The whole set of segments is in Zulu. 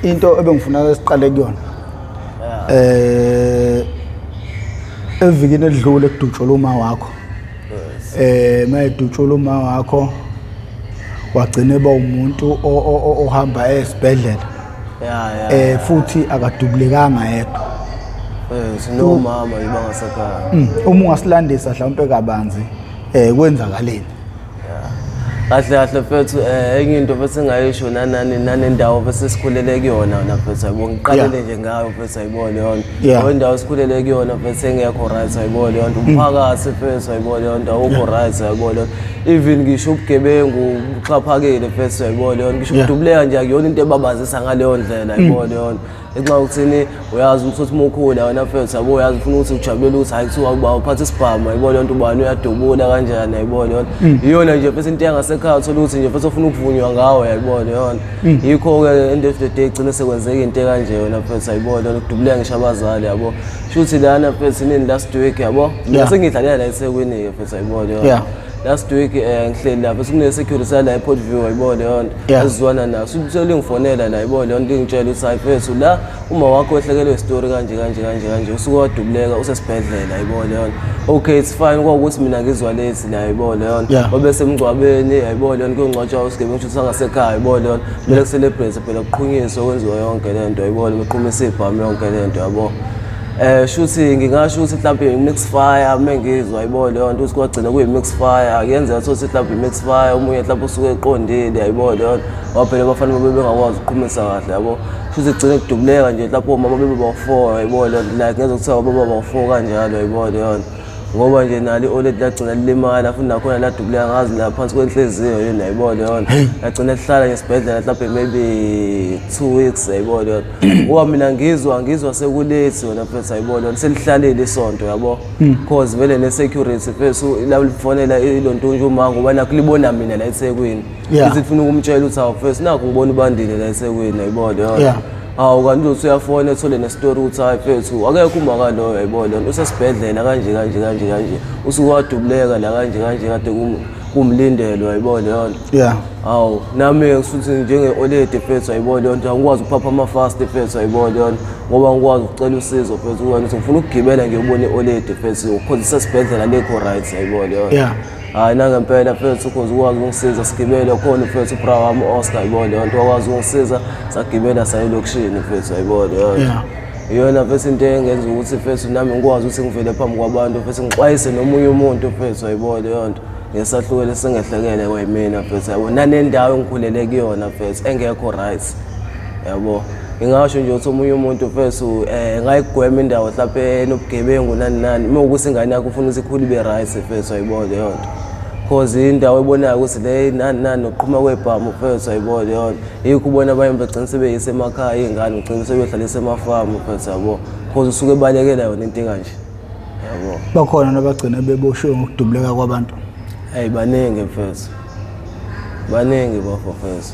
Into ebengifuna siqale kuyona evikini edlule kudutshulwa uma wakho. Mayedutshulwa uma wakho wagcina eba umuntu ohamba esibhedlela. Ya. Futhi akadubulekanga yedwa. Sinomama nje bangasekhaya. Uma ungasilandisa mhlawumbe kabanzi kwenzakaleni? Kahle kahle mfethu, enye into mfethu engayisho nanani nanendawo mfethu esikhulele kuyona wena mfethu, yabo, ngiqalele nje ngayo mfethu, ayibona yona. Leyo ndawo esikhulele kuyona mfethu engekho right, ayibona yona. Umphakathi mfethu, ayibona yona, awukho right, ayibona yona. Even ngisho ubugebengu buxhaphakile mfethu, ayibona yona. Ngisho ukudubuleka nje akuyona into ebabazisa ngaleyo ndlela, ayibona yona. Ngenxa yokuthini, uyazi ukuthi uma ukhula wena mfethu, yabo, uyazi ufuna ukuthi ujabulele ukuthi hayi, kuthiwa uba uphatha isibhamu, ayibona yonto, ubani uyadubula kanjani, ayibona yona. Iyona nje mfethu into yangasekhaya, uthola ukuthi nje mfethu ufuna ukuvunywa ngawo, ayibona yona. Yikho-ke end of the day gcine sekwenzeka into ekanje yona mfethu, ayibona yona, kudubuleka ngisho abazali, yabo. Shuthi lana mfethu nini last week, yabo, mina sengidlalela la eThekwini-ke mfethu, ayibona yona. Last week ngihleli lapha, sekune-security yala e-Port View, ayibona yona, esizwana nayo. Selingifonela la, ayibona yona, lingitshela ukuthi hayi mfethu, la uma wakho wehlekelwe isitori kanje kanje kanje kanje, usuke wadubuleka, usesibhedlela, ayibona yona. Okay, it's fine, kwawukuthi mina ngizwa lethi la, ayibona yona. Babe semngcwabeni, ayibona yona, kuyongcwatshwa isigebengu shuthi sangasekhaya, ayibona yona, kumele ku-celebrate phela, kuqhunyiswe, kwenziwe yonke le nto, ayibona, beqhumisa ibhamu, yonke le nto, yabo. Shuthi ngingasho ukuthi mhlawumbe i-mix fire, mengizwa, ayibona leyo nto, ukuthi kwagcina kuyi-mix fire. Kuyenzeka ukuthi mhlawumbe i-mix fire, omunye mhlawumbe usuke eqondile, ayibona leyo nto, ngoba phela abafana babe bengakwazi ukuqhumisa kahle, yabo. Shuthi kugcine kudubuleka nje mhlawumbe omama bebe bawu-four, ayibona leyo nto, like ngeze kuthiwa baba bawu-four kanjalo, ayibona leyo nto, ngoba nje nalo i-old lady lagcina lilimala futhi nakhona ladubuleka, ngazi la phansi kwenhliziyo yini, ayibona leyo nto. Lagcina lihlala nje esibhedlela mhlawumbe maybe 2 weeks, ayibona leyo nto, ngoba mina ngizwa sekulethi wena mfethu, ayibona leyo nto, selihlalile isonto, yabo, cause vele ne-security mfethu la lifonela ilonto nje uma ngoba nakho libona mina la eThekwini. Ithi lifuna ukumtshela ukuthi hawu mfethu, nakho ngibona ubandile la eThekwini, ayibona leyo nto. Hawu, kanti uzothi uyafona ethole nesitori ukuthi hayi mfethu, akekho umaka loyo, ayibona leyo nto, usesibhedlela kanje kanje kanje kanje, usuke wadubuleka la kanje kanje, kade kumlindelo, ayibona leyo nto. Hawu, nami-ke ngisuthi njenge-old lady mfethu, ayibona leyo nto, angikwazi ukuphapha ama-fast mfethu, ayibona leyo nto, ngoba ngikwazi ukucela usizo mfethu kuwena ukuthi ngifuna ukugibela ngiyobona i-old lady mfethu, cause isesibhedlela lekho right, ayibona leyo nto. Hhayi, nangempela mfethu, cause ukwazi ukungisiza sigibele khona mfethu, ubra wami u-Oscar, ayibona leyo nto, wakwazi ukungisiza sagibela saya elokishini mfethu, ayibona leyo nto. Iyona mfethu into engenza ukuthi mfethu nami ngikwazi ukuthi ngivele phambi kwabantu mfethu, ngixwayise nomunye umuntu mfethu, ayibona leyo nto, ngesahlukelo esingehlekele kwayimina mfethu, yabo, nanendawo engikhulele kuyona mfethu engekho right, yabo. Ngingasho nje ukuthi omunye umuntu mfethu ngayigwema indawo mhlawumbe enobugebengu nani nani, uma ukuthi ingane yakho ufuna ukuthi ikhule ibe right mfethu, ayibona leyo nto, cause indawo ebonayo ukuthi le nani nani nokuqhuma kwebhamu mfethu, ayibona leyo nto. Yikho ubona abanye begcina sebeyise emakhaya iy'ngane, ugcina sebeyohlalisa emafamu mfethu, yabo, cause usuke ebalekela yona into ekanje, yabo. Bakhona nabagcina beboshiwe ngokudubuleka kwabantu? Hayi, baningi mfethu, baningi bafo mfethu,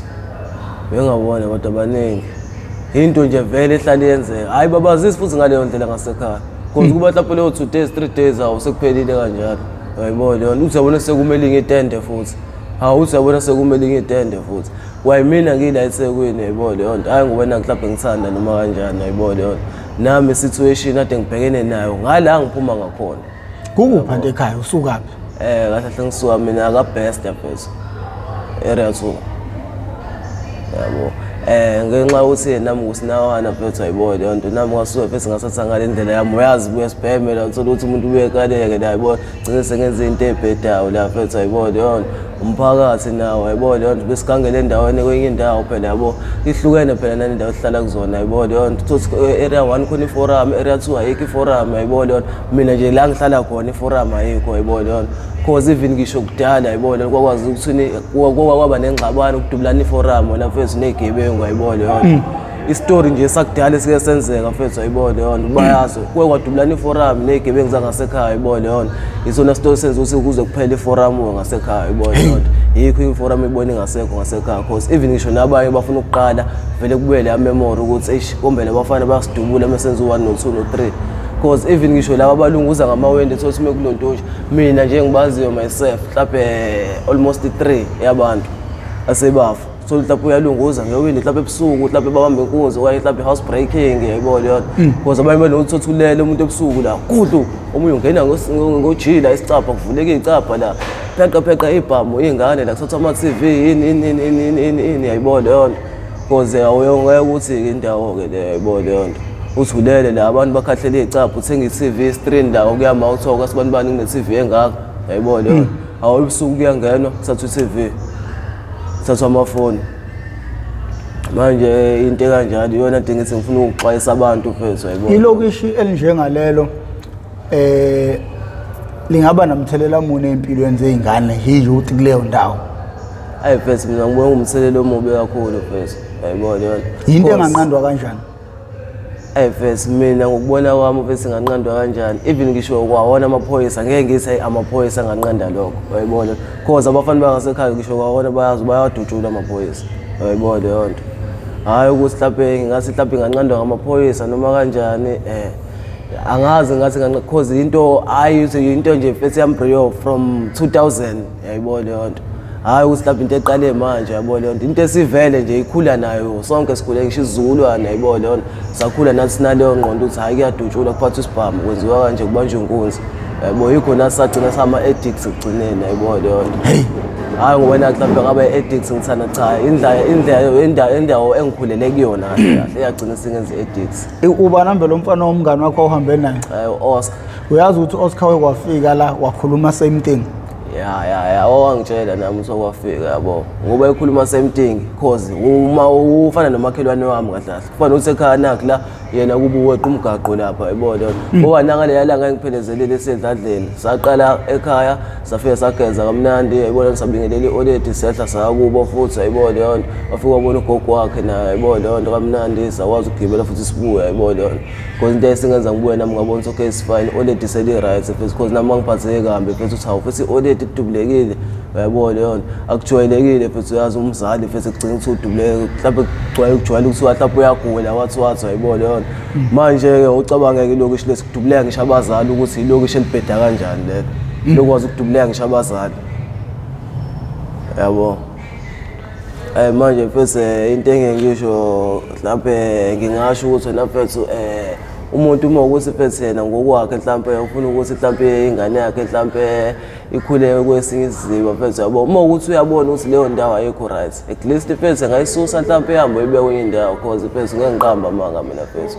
bengabona kodwa baningi. Into nje vele ehlale yenzeka, hayi, babazisi futhi ngaleyo ndlela ngasekhaya, cause kuba mhlawumbe leyo 2 days, 3 days, awu, sekuphelile kanjalo, uyayibona leyo nto. Uthi uyabona sekumele ngitende futhi, hawu, uthi uyabona sekumele ngitende futhi, kwayimina ngila eThekwini, uyayibona leyo nto. Hhayi ngoba mhlawumbe ngithanda noma kanjani, uyayibona leyo nto, nami i-situation ade ngibhekene nayo ngala ngiphuma ngakhona. Kukuphi anti ekhaya, usukaphi? Kahle kahle ngisuka mina ka-Best mfethu, area 2, yabo. Ngenxa yokuthi nami ngusinawana mfethu, ayibona leyo nto, nami ngasuke mfethu ngathatha ngale ndlela yami, uyazi, buye sibheme la, uthola ukuthi umuntu ubuye ekaleke la, ayibona, gcine sengenza into ebhedayo la mfethu, ayibona leyo nto. Umphakathi nawo, ayibona leyo nto, besigangele endaweni kwenye indawo phela, yabo, ihlukene phela nale ndawo esihlala kuzona, ayibona leyo nto. Uthole area 1 khona iforum, area 2 ayikho iforum, ayibona leyo nto. Mina nje la ngihlala khona iforum ayikho, ayibona leyo nto, cause even ngisho kudala, ayibona, kwakwazi ukuthini, kwaba nengxabano ukudubulana iforum wena mfethu ney'gebengu, ayibona leyo nto. Isitori nje sakudala esike senzeka mfethu, ayibona leyo nto, bayazi kuke kwadubulana iforum ney'gebengu zangasekhaya, ayibona leyo nto. Isona sitori senza ukuthi kuze kuphele iforum ngasekhaya, ayibona leyo nto. Yikho iforum ibona ingasekho ngasekhaya, cause even ngisho nabanye bafuna ukuqala, vele kubuye leya memory ukuthi eish, kombele abafana bayasidubula uma senza u-one no-two no-three, cause even ngisho laba abalunguza ngamawende, thothi uma kulonto nje, mina nje ngibaziyo myself mhlawumbe almost three yabantu asebafa. Uthola mhlawumbe uyalunguza ngewindi mhlawumbe ebusuku, mhlawumbe babambe inkunzi okanye mhlawumbe house breaking, yayibona leyo nto. Because abanye banokuthi uthulele umuntu ebusuku la kudu, omunye ungena ngojila isicabha, kuvuleka iy'cabha la, pheqa pheqa ibhamu, iy'ngane la, kuthathwa ama-TV, ini ini ini ini ini ini ini, yayibona leyo nto. Because awuyongeke ukuthi indawo-ke leyo, yayibona leyo nto. Uthi ulele la, abantu bakhahlela iy'cabha, uthenga i-TV screen la, okuyama kuthiwa kwasibani bani kune-TV engaka, yayibona leyo nto. Awu ebusuku kuyangenwa, kuthathwa i-TV, kuthathwa amafoni. Manje into ekanjalo iyona nto engithi ngifuna ukuxwayisa abantu mfethu, yayibona. Ilokishi elinjengalelo lingaba namthelela muni empilweni zey'ngane yi-youth kuleyo ndawo? Ayi mfethu, mina ngibona ngumthelela omubi kakhulu mfethu, yayibona leyo nto. Yinto enganqandwa kanjani? Ayi mfethu, mina ngokubona kwami mfethu inganqandwa kanjani, even ngisho kwawona amaphoyisa ngeke ngithi hayi amaphoyisa anganqanda lokho, uyayibona, cause abafana bangasekhaya ngisho kwawona bayazi bayawadutshula amaphoyisa, uyayibona leyo nto. Hhayi ukuthi mhlampe ngingathi mhlampe inganqandwa ngamaphoyisa noma kanjani, angazi ngathi cause into hhayi into nje mfethu yambriyo from 2000, yayibona leyo nto. Hhayi ukuthi mhlawumbe into eqale manje, yayibona leyo nto, into esivele nje ikhula nayo, sonke sikhule ngisho isizukulwane, yayibona leyo nto. Sakhula nathi sinaleyo ngqondo ukuthi hhayi kuyadutshulwa, kuphathwa isibhamu, kwenziwa kanje, kubanjwa inkunzi, yayibona. Yikho nathi sagcina sama-addicts ekugcineni, yayibona leyo nto. Hhayi ngoba nathi mhlawumbe ngaba i-addicts ngithanda, cha, indawo engikhulele kuyona kahle kahle eyagcina singenza i-addicts. Uba nambe lo mfana womngani wakho ohambe naye? U-Oscar. Uyazi ukuthi u-Oscar wekwafika la wakhuluma same thing? Ya, owangitshela nami ukuthi okwafika, yabo, ngoba ekhuluma same thing, cause uma ufana nomakhelwane wami kahle kahle, kufana ukuthi ekhaya nakhe la yena kuba uweqa umgaqo lapha, yayibona. Ngoba nangaleya langa engiphelezelile esedladleni, saqala ekhaya, safika sageza kamnandi, yayibona, sabingelela i-oledi, sehla saya kubo futhi, yayibona leyo nto. Wafika wabona ugogo wakhe naye, yayibona leyo nto, kamnandi, sakwazi ukugibela futhi sibuye, yayibona leyo nto. Because into esingenza ngibuye nami ngabona ukuthi okay it's fine, i-oledi seli-right futhi, because nami ngangiphatheke kambi futhi ukuthi hawu futhi i-oledi kudubulekile, uyayibona leyo nto, akujwayelekile futhi. Uyazi umzali futhi kugcina ukuthi udubuleke, mhlawumbe kujwayele ukuthi mhlawumbe uyagula, wathi wathi, uyayibona leyo nto. Manje-ke ucabange-ke ilokishi lesi kudubuleka ngisho abazali, ukuthi ilokishi elibheda kanjani lelo lokwazi ukudubuleka ngisho abazali, yabo. Manje mfethu into engeke ngisho mhlampe ngingasho ukuthi wena mfethu umuntu uma ukuthi mfethu yena ngokwakhe mhlampe ufuna ukuthi mhlampe ingane yakhe mhlampe ikhule kwesinye isiziba mfethu, yabo, uma ukuthi uyabona ukuthi leyo ndawo ayikho right, at least mfethu angayisusa mhlampe ihambe ibe kwenye indawo, cause mfethu ngeke ngiqambe amanga mina mfethu,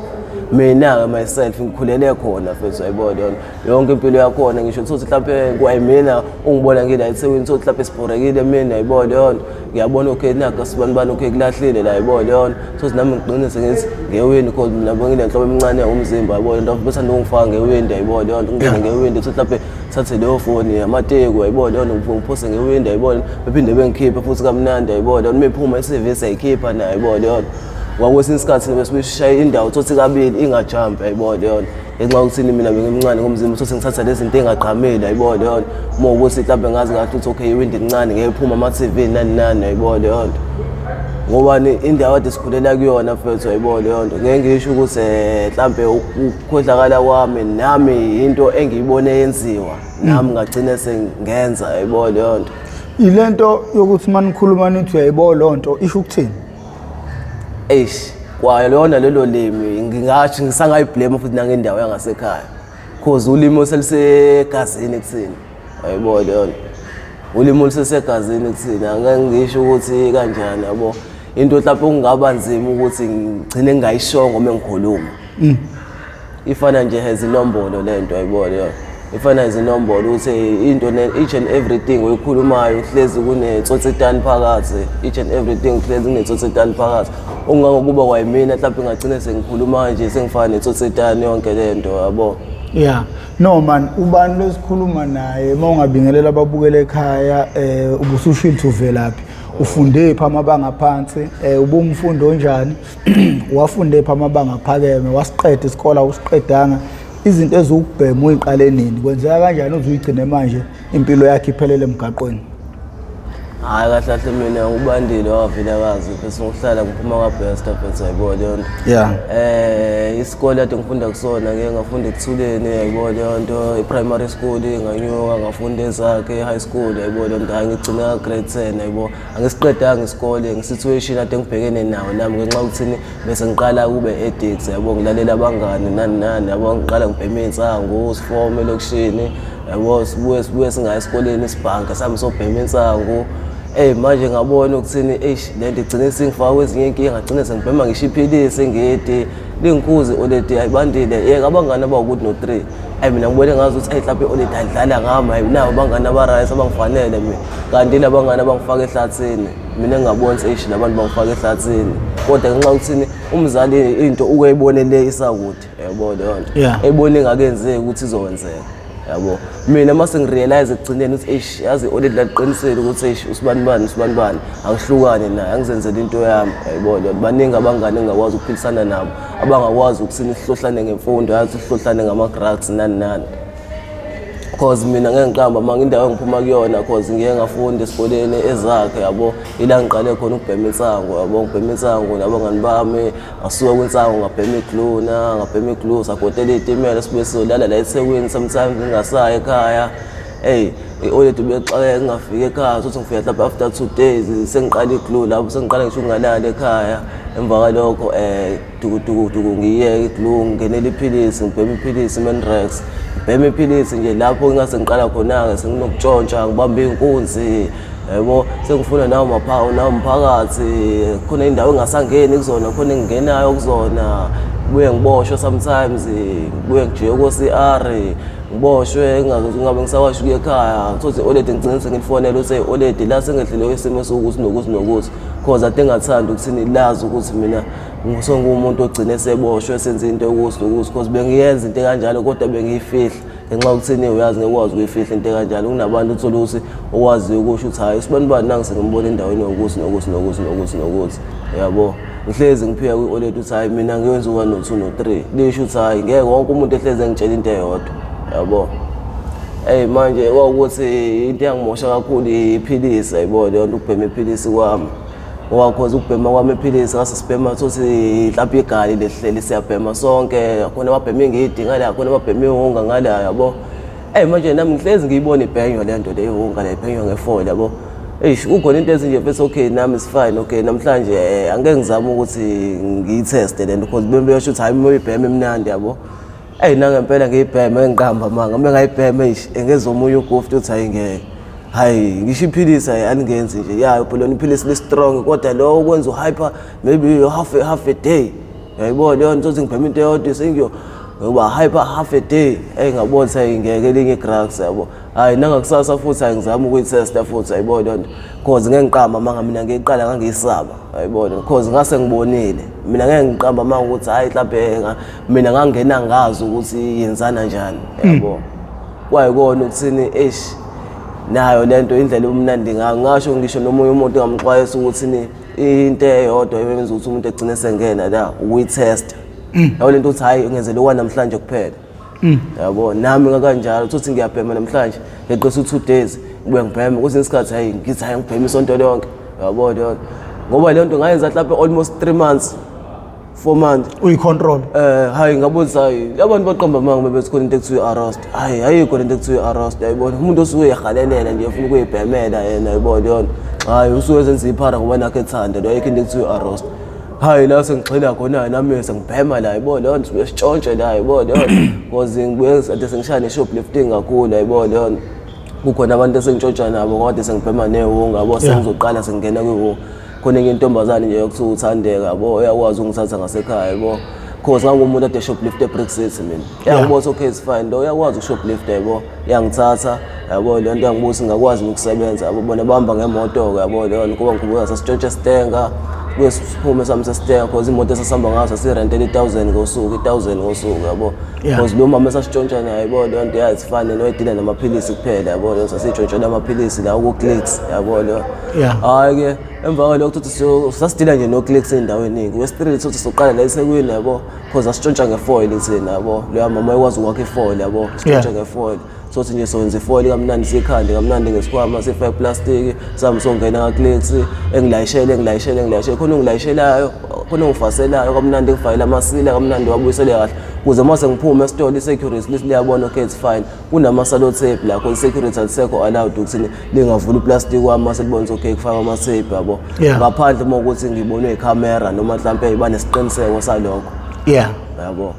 mina-ke myself ngikhulele khona mfethu, yayibona leyo nto, yonke impilo yakhona. Ngisho ukuthi mhlampe kwayimina ungibona ngila eThekwini, ukuthi mhlampe sibhorekile mina, yayibona leyo nto, ngiyabona okay nakho sibani bani okay kulahlile la, yayibona leyo nto. So nami ngiqinise ngithi ngewindi, cause mina ngile nhlobo emincane umzimba, yayibona nto, bethanda ukungifaka ngewindi, yayibona leyo nto, ngingene ngewindi, ukuthi mhlampe thathe leyo foni amateki, yayibona leyo nto, ngiphose ngewindi, yayibona, bephinde bengikhiphe futhi kamnandi, yayibona leyo nto. Uma iphuma isevisi ayikhipha nayo, yayibona leyo nto. Ngakwesinye isikhathi besishaya indawo thothi kabili ingajampi, yayibona leyo nto, ngenxa yokuthini mina bengimncane ngomzimba, uthi ngithatha lezi zinto engagqamile, yayibona leyo nto. Uma ukuthi mhlawumbe ngazi kahle ukuthi okay iwindi lincane ngeke iphume ama-TV nani nani, yayibona leyo nto, ngoba indawo kade sikhulela kuyona mfethu, yayibona leyo nto. Ngeke ngisho ukuthi mhlampe ukukhohlakala kwami nami into engiyibone yenziwa nami ngagcine sengenza, yayibona leyo nto. Ilento yokuthi uma nikhuluma nithi uyayibona leyo nto isho ukuthini? Eish, kwayo lona lelo limi ngingasho ngisangayiblame futhi nangendawo yangasekhaya, cause ulimi oselusegazini kuthina, yayibona leyo nto, ulimi olusesegazini kuthina, angeke ngisho ukuthi kanjani, yabo. Into mhlawumbe okungaba nzima ukuthi ngigcine ngingayishongo uma ngikhuluma, ifana nje ezinombolo lento, yayibona leyo, ifana izinombolo ukuthi into each and everything oyikhulumayo hlezi kunetsotsitani phakathi, each and everything hlezi kunetsotsitani phakathi, okungangokuba kwayimina mhlawumbe ngagcine sengikhuluma nje sengifana netsotsitani yonke lento, yabo. Yeah. No man, ubani lesikhuluma naye? Uma ungabingelela ababukele ekhaya, ubusushilo ukuthi uvelaphi, ufunde phi amabanga aphansi, ubumfundo onjani, wafunde phi amabanga aphakeme, wasiqeda isikole, awusiqedanga, izinto eziwukubhema uyiqale nini, kwenzeka kanjani uze uyigcine manje impilo yakhe iphelele emgaqweni? Hhayi, kahle kahle mina uBandile wakaVilakazi mfethu, ngokuhlala ngiphuma kwaBester mfethu, yayibona leyo nto. Isikole kade ngifunda kusona, ngike ngafunda Ekuthuleni, yayibona leyo nto, i-primary school, nganyuka ngafunda Ezakhe high school, yayibona leyo nto. Hhayi, ngigcine ka-grade 10, yayibona, angisiqedanga isikole nge-situation ade ngibhekene nawo nami ngenxa yokuthini bese ngiqala kube addict, yabo, ngilalela abangani nani nani, yabo, ngiqala ngibhema iy'nsangu, sifome elokishini, yabo, sibuye singayi esikoleni, sibhanke sami sobhema insangu. Eyi, manje ngabona ukuthini, eish, le nto igcine singifaka kwezinye iy'nkinga, ngagcine sengibhema ngisho iphilisi ngidi lingikhuzi oledi ayibandile yeka abangani abawukuthi no-three. Ayi, mina ngibone ngazi ukuthi ayi, mhlawumbe i-oledi ayidlala ngami, ayi, nabo abangani aba-right abangifanele mina, kanti la bangani abangifaka ehlathini. Mina engingaboni ukuthi eish, labantu bangifaka ehlathini, kodwa ngenxa yokuthini umzali into ukuyibone le isakude, yabo, leyo nto eyibone ingakenzeki ukuthi izokwenzeka, yabo. Mina uma sengirealize ekugcineni ukuthi eish, yazi i-oledi laliqinisile ukuthi eish, usibani bani usibani bani, angihlukane naye, angizenzele into yami, yayibona leyo nto. Baningi abangani engingakwazi ukuphilisana nabo, abangakwazi ukuthini sihlohlane ngemfundo, yazi, sihlohlane ngama-drugs nani nani, cause mina ngeke ngiqamba manga, indawo engiphuma kuyona, cause ngiye ngafunda esikoleni Ezakhe, yabo, ila ngiqale khona ukubhema insangu, yabo, ngibhema insangu nabangani bami. Ngasuka kwinsangu ngabhema iglue, na ngabhema iglue, sagotela iy'timela, sibuye sizolala la eThekwini, sometimes ngingasayi ekhaya. Eyi, i-oledi bexakeka, ngingafiki ekhaya, sothi ngifika mhlawumbe after 2 days sengiqala iglue, lapho sengiqala ngisho ukungalali ekhaya. Emva kwalokho duku duku duku, ngiyeke iglue, ngingenele iphilisi, ngibhema iphilisi i-Mandrax, ngibhema iphilisi nje. Lapho ngingase ngiqala khona-ke senginokutshontsha, ngibambe iy'nkunzi, yabo, sengifuna nawo nawo mphakathi, khona indawo engasangeni kuzona, khona engingenayo kuzona, buye ngiboshwe sometimes, ngibuye ngijike ko-CR, ngiboshwe, ngingabe ngisakwazi ukuya ekhaya. Ngithothi i-oledi ngigcine sengilifonela ukuthi i-oledi la sengehlelwe isimo esiwukuthi nokuthi nokuthi, cause ade engathandi ukuthini lazi ukuthi mina senguwumuntu ogcine seboshwe, senze into yokuthi nokuthi, cause bengiyenza into ekanjalo kodwa bengiyifihla ngenxa yokuthini uyazi ngeke ukwazi ukuyifihla into ekanjalo. Kunabantu uthole ukuthi okwaziyo ukusho ukuthi hhayi, usibani bani nangi sengimbona endaweni yokuthi nokuthi nokuthi nokuthi nokuthi, yabo. Ngihlezi ngiphika kwi-oledi ukuthi hhayi, mina ngiyenza u-one no-two no-three, lisho ukuthi hhayi, ngeke wonke umuntu ehlezi engitshela into eyodwa, yabo. Eyi, manje kwawukuthi into eyangimosha kakhulu iphilisi, yayibona leyo nto, ukubhema iphilisi kwami, ngoba cause ukubhema kwami iphilisi ngase sibhema thothi mhlawumbe igali lehleli siyabhema sonke, khona ababhema ingidi ngala, khona ababhema ihunga ngala, yabo. Eyi, manje nami ngihlezi ngiyibona ibhenywa le nto le, ihunga le ibhenywa ngefoli, yabo. Eish, kukhona into ezinje mfethu. Okay, nami is fine, okay, namhlanje angeke ngizame ukuthi ngiyitheste le nto, because bebeyosho ukuthi hhayi, uma uyibhema imnandi, yabo. Eyi, nangempela ngiyibheme, ngiqamba amanga, uma ngayibhema, eish, engeza omunye ugufti uthi hayi, ngeke, hayi, ngisho iphilisi hayi alingenzi nje ya phela lona iphilisi li-strong, kodwa lo ukwenza u-hyper maybe half a day, uyayibona leyo nto, uthi ngibhema into eyodwa sengiyo ngoba hyper half a day. Eyi, ngabona ukuthi hayi, ngeke, elinye i-drugs, yabo. Hayi, nangakusasa futhi hayi, ngizama ukuyithesta futhi, ayibona leyo nto, cause ngeke ngiqamba amanga, mina ngiyiqala ngangiyisaba, ayibona, cause ngase ngibonile mina, ngeke ngiqamba amanga ukuthi hayi, mhlawumbe mina ngangena ngazi ukuthi yenzana njani, yabo. Kwayikona ukuthini, eish, nayo lento indlela umnandi ngayo, ngasho ngisho nomunye umuntu ngamxwayisa ukuthi ni into eyodwa eyenza ukuthi umuntu egcine sengena la ukuyithesta yabo lento, ukuthi hayi, ngenzele okwanamhlanje kuphela, yabo. Nami ngakanjalo, uthi ngiyabhema namhlanje, ngeqisa u-2 days ngibuye ngibheme kwesinye isikhathi, hayi, ngithi hayi, ngibhema isonto lonke, yabo leyo nto, ngoba leyo nto ngayenza mhlawumbe almost 3 months, 4 months. Uyicontrol. Hayi, ngabuza, hayi, abantu baqamba amanga bebethi khona into ekuthiwa i-arrest. Hayi, ayikho lento ekuthiwa i-arrest, yayibona, umuntu osuke ehalelela nje efuna ukuyibhemela yena, yayibona leyo nto. Hayi, usuke ezenza iphara ngoba nakho ethanda lo, ayikho into ekuthiwa i-arrest. Hayi, la sengigxila khona nami sengibhema la, yayibona leyo nto, sibuye sitshontshe la, yayibona leyo nto, because ngibuye kade sengishaya ne-shoplifting kakhulu, yayibona leyo nto, kukhona abantu esengitshontsha nabo kade sengibhema newunga, yabo, sengizoqala sengingena kwiwunga. Khona enye intombazane nje yokuthiwa uthandeka, yabo, uyakwazi ukungithatha ngasekhaya, yabo, cause ngangumuntu ade shoplift eBrick City mina. Yangibona ukuthi okay, it's fine, lo uyakwazi ukushoplift, yabo, yangithatha, yabo, leyo nto yangibusa ngakwazi ukusebenza, yabo, bona bahamba ngemoto-ke, yabo, leyo nto, kuba ngikhumbula sasitshontshe sitenga, kuye siphume sami sesitenga, cause imoto esasihamba ngazo sasirentela i-1000 ngosuku, i-1000 ngosuku, yabo. Cause lo mama esasitshontsha naye, yabo, leyo nto yayifane noyidila namaphilisi kuphela, yabo, leyo sasitshontshelwa amaphilisi la ku-Clicks, yabo, leyo. Hhayi-ke, emva kwalokho uthi sasidila nje no-Clicks ey'ndaweni eningi we-street, uthi soqala la eThekwini, yabo, cause asitshontsha ngefoil thina, yabo, loya mama ekwazi ukwakha ifoil, yabo, sitshontsha ngefoil. Sothi nje sowenza ifoil kamnandi, sikhande kamnandi ngesikhwama, sifake plastiki sami, songena ka-Clicks, engilayishele, engilayishele, engilayishele khona, ongilayishelayo khona, ongifaselayo kamnandi, ngifakele amasila kamnandi, wabuyisele kahle, ukuze uma sengiphuma esitolo i-security lithi liyabona, okay, it's fine, kunama-sellotape la khona. I-security alisekho allowed ukuthi lingavula uplastiki wami mase libona ukuthi okay, kufakwa ama-tape, yabo. Ngaphandle uma ukuthi ngibonwe ikhamera noma mhlampe banesiqiniseko salokho. Yabo,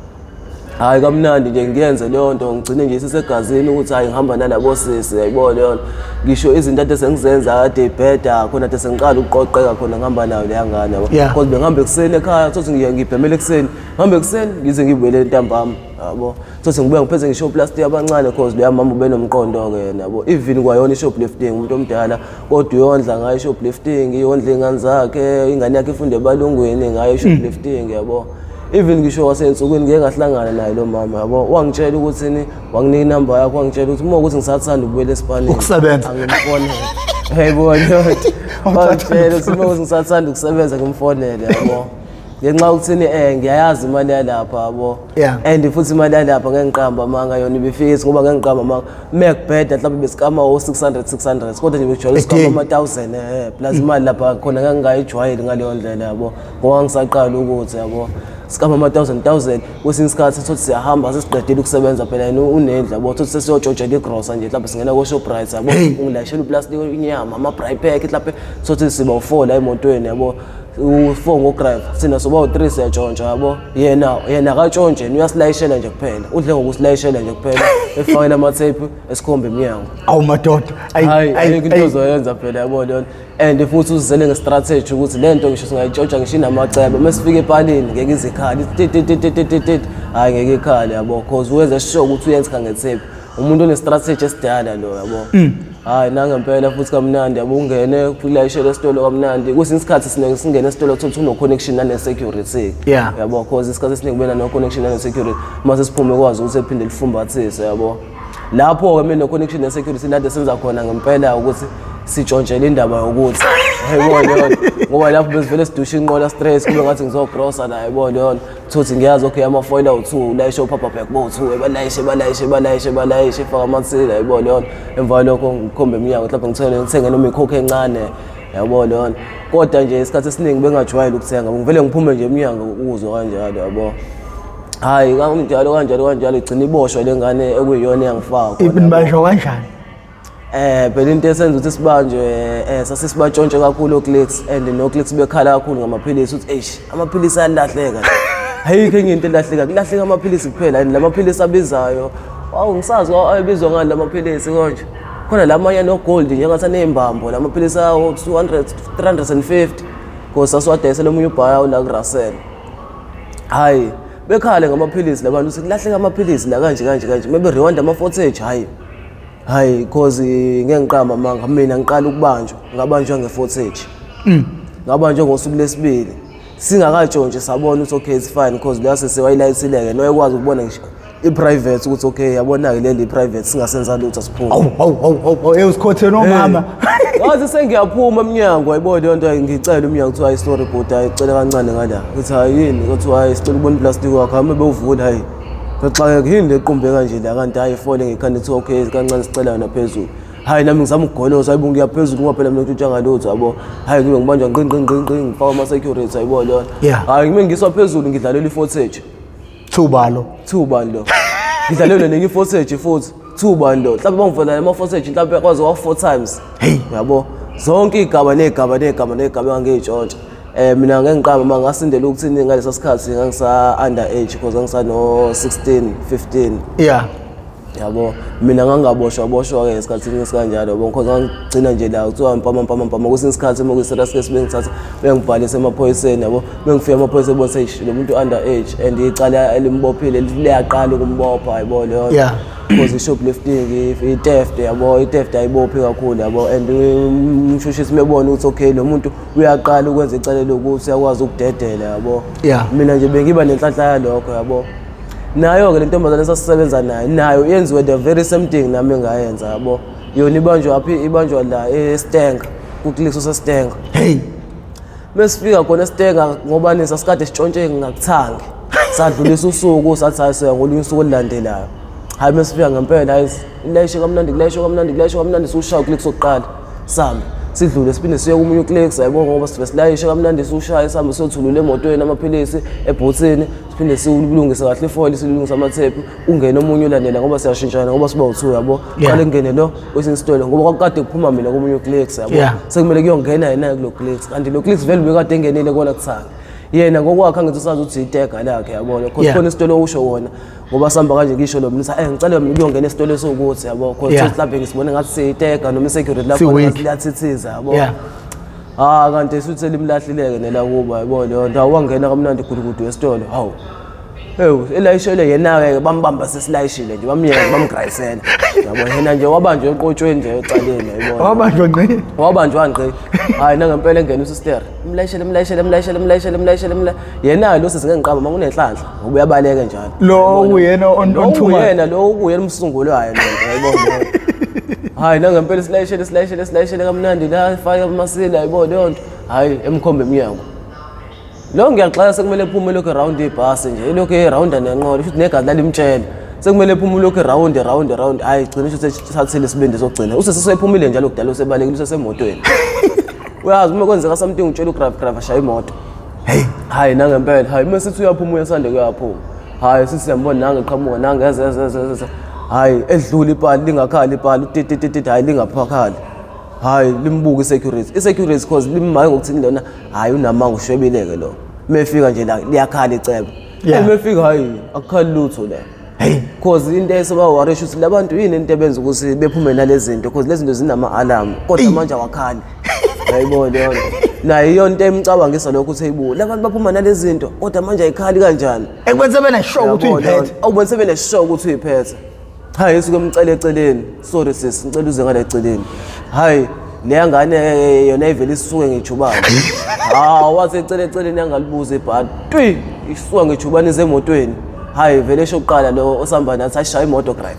hayi, kamnandi nje ngiyenze leyo nto, ngigcine nje isisegazini ukuthi hayi, ngihamba nalabo sisi, yayibona leyo nto. Ngisho izinto ade sengizenza kade ibheda khona, ade sengiqala ukuqoqeka khona, ngihamba nayo leya ngane, yabo. Because bengihamba ekuseni ekhaya, thothi ngibhemela ekuseni, ngihambe ekuseni ngize ngibuyele ntambama, yabo. Thothi ngibuya ngiphethe ngisho oplastiki abancane, cause loya mama ube nomqondo-ke yena, yabo. Even kwayona i-shoplifting, umuntu omdala kodwa uyondla ngayo i-shoplifting, iyondla iy'ngane zakhe, ingane yakhe ifunde ebalungwini ngayo i-shoplifting, yabo. Even ngisho wasey'nsukwini ngike ngahlangana naye lo mama, yabo, wangitshela ukuthi ni wanginika inamba yakho, wangitshela ukuthi uma ukuthi ngisathanda ukubuyela esipanini Ukusebenza. angimfonele, yayibona. Wangitshela ukuthi uma ukuthi ngisathanda ukusebenza ngimfonele, yabo, ngenxa yokuthini ngiyayazi imali yalapha, yabo. And futhi imali yalapha, ngeke ngiqamba amanga, yona ibifika, ngoba ngeke ngiqamba amanga, mekubheda mhlawumbe besikama o-600 600, kodwa nje bekujwayele A usikama day. ama-1000 plus imali lapha khona ngeke ngingayijwayeli ngaleyo ndlela, yabo, ngoba ngisaqala ukuthi, yabo, sikama ama-1000 1000. Kwesinye isikhathi thothi siyahamba, sesiqedile ukusebenza phela, yena unendlu, yabo, thothi sesiyotshotshela igrosa nje, mhlawumbe singena ko-Shoprite, yabo. Ungilayishela uplastiki, inyama, ama-braai pack, mhlawumbe thothi siba u-4 la emotweni, yabo, u-4 ngo-driver, thina soba u-3, siyatshontsha, yabo. Yena akatshontshe, yena uyasilayishela nje kuphela, udle ngokusilayishela nje kuphela, efakela amathephu esikhomba emnyango. Awu madoda. Ayi, Hayi, ayi, ayikho into ayi. ozoyenza phela, yabo, leyo. And futhi uzizele nge-strategy ukuthi le nto ngisho singayitshontsha ngisho inamacebo, uma sifika epalini ngeke izikhali titititititi, hhayi, ngeke ikhale, yabo, cause wenza sure ukuthi uyenza ngethephu. Umuntu one-strategy esidala lo, yabo. Hhayi, nangempela futhi kamnandi, yabo, ungene kulayishele esitolo kamnandi. Kwesinye isikhathi singene esitolo kuthola ukuthi uno-connection nane-security. Yabo, cause isikhathi esiningi kubena no-connection nane-security, uma sesiphume kwazi ukuthi ephinde lifumbathise, yabo. Lapho-ke mina no-connection ne-security lade senza khona ngempela ukuthi sitshontshele indaba yokuthi, yayibona leyo nto, ngoba lapho besivele sidushe inqola straight, kube ngathi ngizogrosa la, yayibona leyo nto. Thothi ngiyazi, okay, amafoyila awu-2, ulayishe uphapha back bowu-2, balayishe, balayishe, balayishe, balayishe, faka amathila, yayibona leyo nto. Emva kwalokho ngikhombe emnyango, mhlawumbe ngithenge noma ikhokho encane, yabo leyo nto. Kodwa nje isikhathi esiningi bengajwayele ukuthenga, ngivele ngiphume nje emnyango ukuzwa kanjalo, yabo. Hhayi, kanjalo kanjalo kanjalo, igcina iboshwa le ngane ekuyiyona eyangifaka khona, yabo. Nibanjwa kanjani? Phela into esenza ukuthi sibanjwe, sasisibatshontshe kakhulu oClicks, and noClicks bekhala kakhulu ngamaphilisi ukuthi eish, amaphilisi ayalahleka. Ayikho enye into elahleka, kulahleka amaphilisi kuphela, and lamaphilisi abizayo. Awu, ngisazi ayebizwa ngani lamaphilisi konje. Khona lamanye no gold njengathi anezimbambo, lamaphilisi awo 200 350. Because sasiwadayisela omunye ubhaya la kuRussell. Hayi, bekhale ngamaphilisi labantu ukuthi kulahleka amaphilisi la kanje kanje kanje. Maybe rewind ama footage, hayi. Hayi, cause ngeke ngiqamba amanga, mina ngiqala ukubanjwa, ngabanjwa nge-footage. Ngabanjwa ngosuku lesibili. Singakatshontshe sabona ukuthi okay, it's fine, because leyo sesiwayilayithile-ke, noyekwazi ukubona ngisho i-private ukuthi okay, yabona-ke leli i-private, singasenza lutho, asiphume. Awu awu awu awu awu, usikhotheni omama. Ngathi sengiyaphuma emnyango, wayibona leyo nto, ngicela umnyango, kuthiwa hayi, sorry bhuti, hayi, cela kancane ngala. Ngithi hayi, yini? Kuthiwa hayi, sicela ukubona iplastiki wakho, hame bewuvula, hayi. Ngaxakeka, yini lequmbe kanje la, kanti hayi, ifole ngekhanda, kuthiwa okay, kancane sicela yona phezulu. Hayi, nami ngizama ukugoloza, hayi bo, ngiya phezulu ngoba phela mina ngitshontsha ngalutho, yabo. Hayi, ngibe ngibanjwa ngqi ngqi ngqi ngqi, ngifaka ama-security, ayibona leyo nto. Hayi, ngime ngiswa phezulu, ngidlalela i-footage. Thubalo. Thubani lo? Ngidlalelwe nenye i-footage futhi. Thubani lo? Mhlawumbe bangivela ama-footage mhlawumbe kwaze wa 4 times. Hey. Yabo. Zonke igaba negaba negaba negaba engangiyitshontsha. Mina ngeke ngiqamba uma ngasindela ukuthini ngalesa sikhathi ngangisa under age, because ngangisano 16 15. Yabo, mina ngangaboshwa boshwa ke esikhathini esikanjalo, yabo, because ngangigcina nje la kuthiwa mpama mpama mpama. Kwesinye isikhathi uma kuyi-serious case bengithatha bengibhalise emaphoyiseni, yabo, bengifika emaphoyiseni bonse eish, lo muntu under age and icala elimbophile liyaqala ukumbopha, yabo leyo. Because i-shoplifting, i-theft, yabo, i-theft ayibophi kakhulu, yabo, and umshushisi mebona ukuthi okay, lo muntu uyaqala ukwenza icala lokuthi uyakwazi ukudedela, yabo. Mina nje bengiba nenhlanhla yalokho, yabo. Nayo-ke le ntombazane esasisebenza nayo, nayo yenziwe the very same thing nami engayenza, yabo. Yona ibanjwa phi? Ibanjwa la eStanger, kuClicks oseStanger. Hey. Mesifika khona eStanger, ngoba sasikade sitshontshe ngakuthangi, sadlulisa usuku, sathi hayi, soya ngolunye usuku olulandelayo. Hayi mesifika ngempela hayi layishe kamnandi kulayishe kamnandi kulayishe kamnandi siwushaya uclicks wokuqala sambe sidlule siphinde siye komunye uclicks yayibona ngoba sifike silayishe kamnandi siwushaye sihambe siyothulula emotweni amaphilisi ebhuthini siphinde siwulungise kahle ifoil silungise amathephu ungene omunye ulandela ngoba siyashintshana ngoba siba u-two yabo qale kungene lo kwesinye isitolo ngoba kwakukade kuphuma mina komunye uclicks yabo sekumele kuyongena yena kulo clicks kanti lo clicks vele ubekade engenile kona kuthanga yena ngokwakhe angithi usazi ukuthi itega lakhe yabona cause khona isitolo usho wona ngoba sihamba kanje ngisho lo mnisa eh ngicela mina ukuyongena esitolo esiwukuthi yabo cause Yeah. mhlawumbe ngisibone ngathi siyitega noma i-security lapho Si-weak. ngathi liyathithiza yabo Yeah. Ah kanti esuthe limlahlileke nelakuba yabo leyo nto wangena kamnandi gulukudu esitolo hawu Ewu elayishelwe yena-ke bambamba sesilayishile nje bamyeka bamgrayisela yabo yena nje wabanjwa eqotshweni nje ecaleni yayibona Wabanjwa ngqi. wabanjwa ngqi hayi nangempela engena usister mlayishele mlayishele mlayishele mlayishele mlayishele mla yena lo sisi ngengiqamba uma kunenhlanhla ngoba uyabaleka njalo Lo uyena Lo on too much. uyena lo ukuyena umsunguli wayo lento yayibona hayi nangempela silayishele silayishele silayishele kamnandi la fake amasila yayibona leyo nto hayi emkhombe emnyango lo ngiyaxaka sekumele ephume lokhu round ibhasi nje ilokhu erounda nenqola futhi negazi lalimtshela sekumele ephume lokhu round round round hayi gcina usho sethathile isibindi sokugcina usesephumile njalo kudala usebalekile usesemotweni uyazi uma kwenzeka something utshela ugrave grave ashaya imoto Hey. hayi nangempela hayi uma sithi uyaphuma uyasande kuyaphuma hayi sithi siyambona nange qhamuka nange eze eze eze eze hayi edlula ipali lingakhali ipali utitititi hayi lingaphakali hayi limbuke i-security i-security cause limmaye ngokuthini lona hayi unamanga ushwebile-ke lo mefika nje la liyakhala icebo Yeah. mefika hayi akukhali lutho la Hey. cause into esebawarisha ukuthi labantu yini into ebenza ukuthi bephume nalezi zinto cause lezi zinto zinama-alarm kodwa Eyi. manje awakhali yayibona leyo nto nayo iyo nto emcabangisa lokho ukuthi eyibuka labantu baphuma nalezi zinto kodwa manje ayikhali kanjani Ekubeni sebeneshow ukuthi Uyabona leyo uyiphethe. nto. Awubona sebeneshow ukuthi uyiphethe hayi suke emcele eceleni sorry sis ngicela uze ngale eceleni hayi leya ngane yona ivele isuke ngejubane hawu wathi ecele eceleni yangalibuza ibhadi twi isuka ngejubane izemotweni hayi vele esho kuqala lo osihamba nathi ashaya imoto driver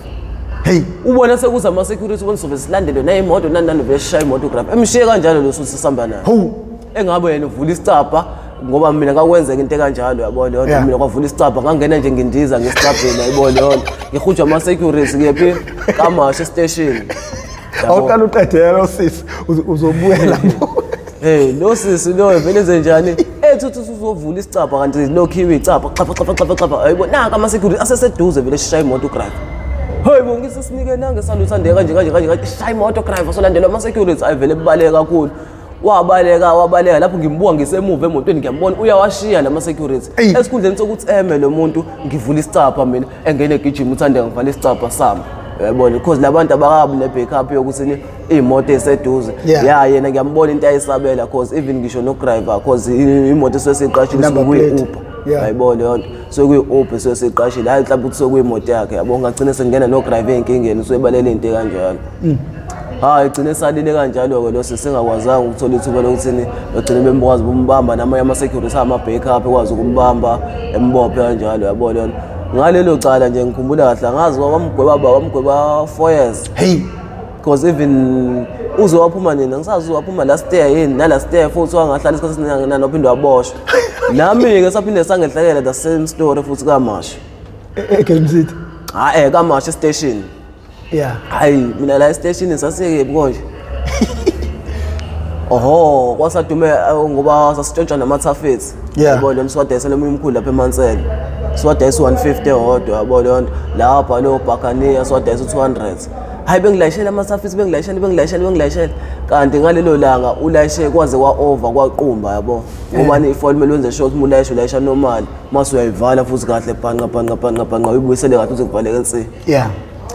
Hey. ubona sekuza ama-security ubona sobe silandelwe nayimoto nani nani vele sishaya imoto driver emshiye kanjalo lo suthi sihamba naye Hawu. engabe yena uvula isicabha ngoba mina kwakwenzeka into ekanjalo yabo leyo nto Yeah. mina kwavula isicabha ngangena nje ngindiza ngesicabheni yayibona leyo nto ngihujwa ama-security kephi kamasha esiteshini Yabo. Awuqala uqedela lo sisi uzobuya lapho. Hey lo sisi lo vele enze njani ethi uthi uzovula isicabha kanti lokhiwe icabha xapha xapha xapha xapha hayibo nanka ama-security aseseduze vele sishaya imoto udriver hayi bo ngisisinike nange saluthandeka kanje kanje kanje kanje shaya imoto driver solandelwa ama-security ayi vele kubaleka kakhulu wabaleka wabaleka lapho ngimbuka ngisemuva emotweni ngiyambona uyawashiya lama-security Eyi. esikhundleni sokuthi eme lo muntu ngivula isicabha mina engene egijima uthandeka ngivala isicabha sami uyabona because labantu abakabi ne-backup yokuthi ni iy'moto ey'seduze Yeah. ya yena ngiyambona into ayisabela cause even ngisho nokudriver cause imoto esuke siyiqashile Number plate. kuyi-uber Yeah. yayibona leyo nto sekuyi-uber esuke siyiqashile hhayi mhlawumbe ukuthi sekuyimoto yakhe yabo ngagcina sengena nodriver ey'nkingeni usuyebalele into ekanjalo hayi gcine salile kanjalo-ke lo sesingakwazanga ukuthola ithuba lokuthini bagcine bemkwazi ukumbamba namanye ama-security ama-backup ekwazi ukumbamba embophe kanjalo yabo leyo nto ngalelo cala nje ngikhumbula kahle angazi wamgweba ba wamgweba 4 years Hey. because even uze waphuma nini angisazi waphuma last year yini nalast year futhi wangahlala isikhathi esiningi waphinde waboshwa nami-ke saphinde sangehlekela the same story futhi kamasha E-Game City. hhayi kamasha estation Yeah. hayi mina la esiteshini sasiyekephi konje oho kwasadume ngoba sasitshontsha namathafethi Yeah. yabo leyo siwadayisela omunye umkhulu lapha emansele siwadayisa u-150 eyodwa yabo leyo nto lapha leyo bhakaniya siwadayisa u-200 hayi bengilayishela amathafethi bengilayishela bengilayishela bengilayishela kanti ngalelo langa ulayishe kwaze kwa-over kwaqumba yabo ngoba ni ifoli kumele wenze sure ukuthi uma ulayisha ulayisha normal mase uyayivala futhi kahle bhanqa bhanqa bhanqa bhanqa uyibuyisele kahle uze kuvaleke nsi Yeah.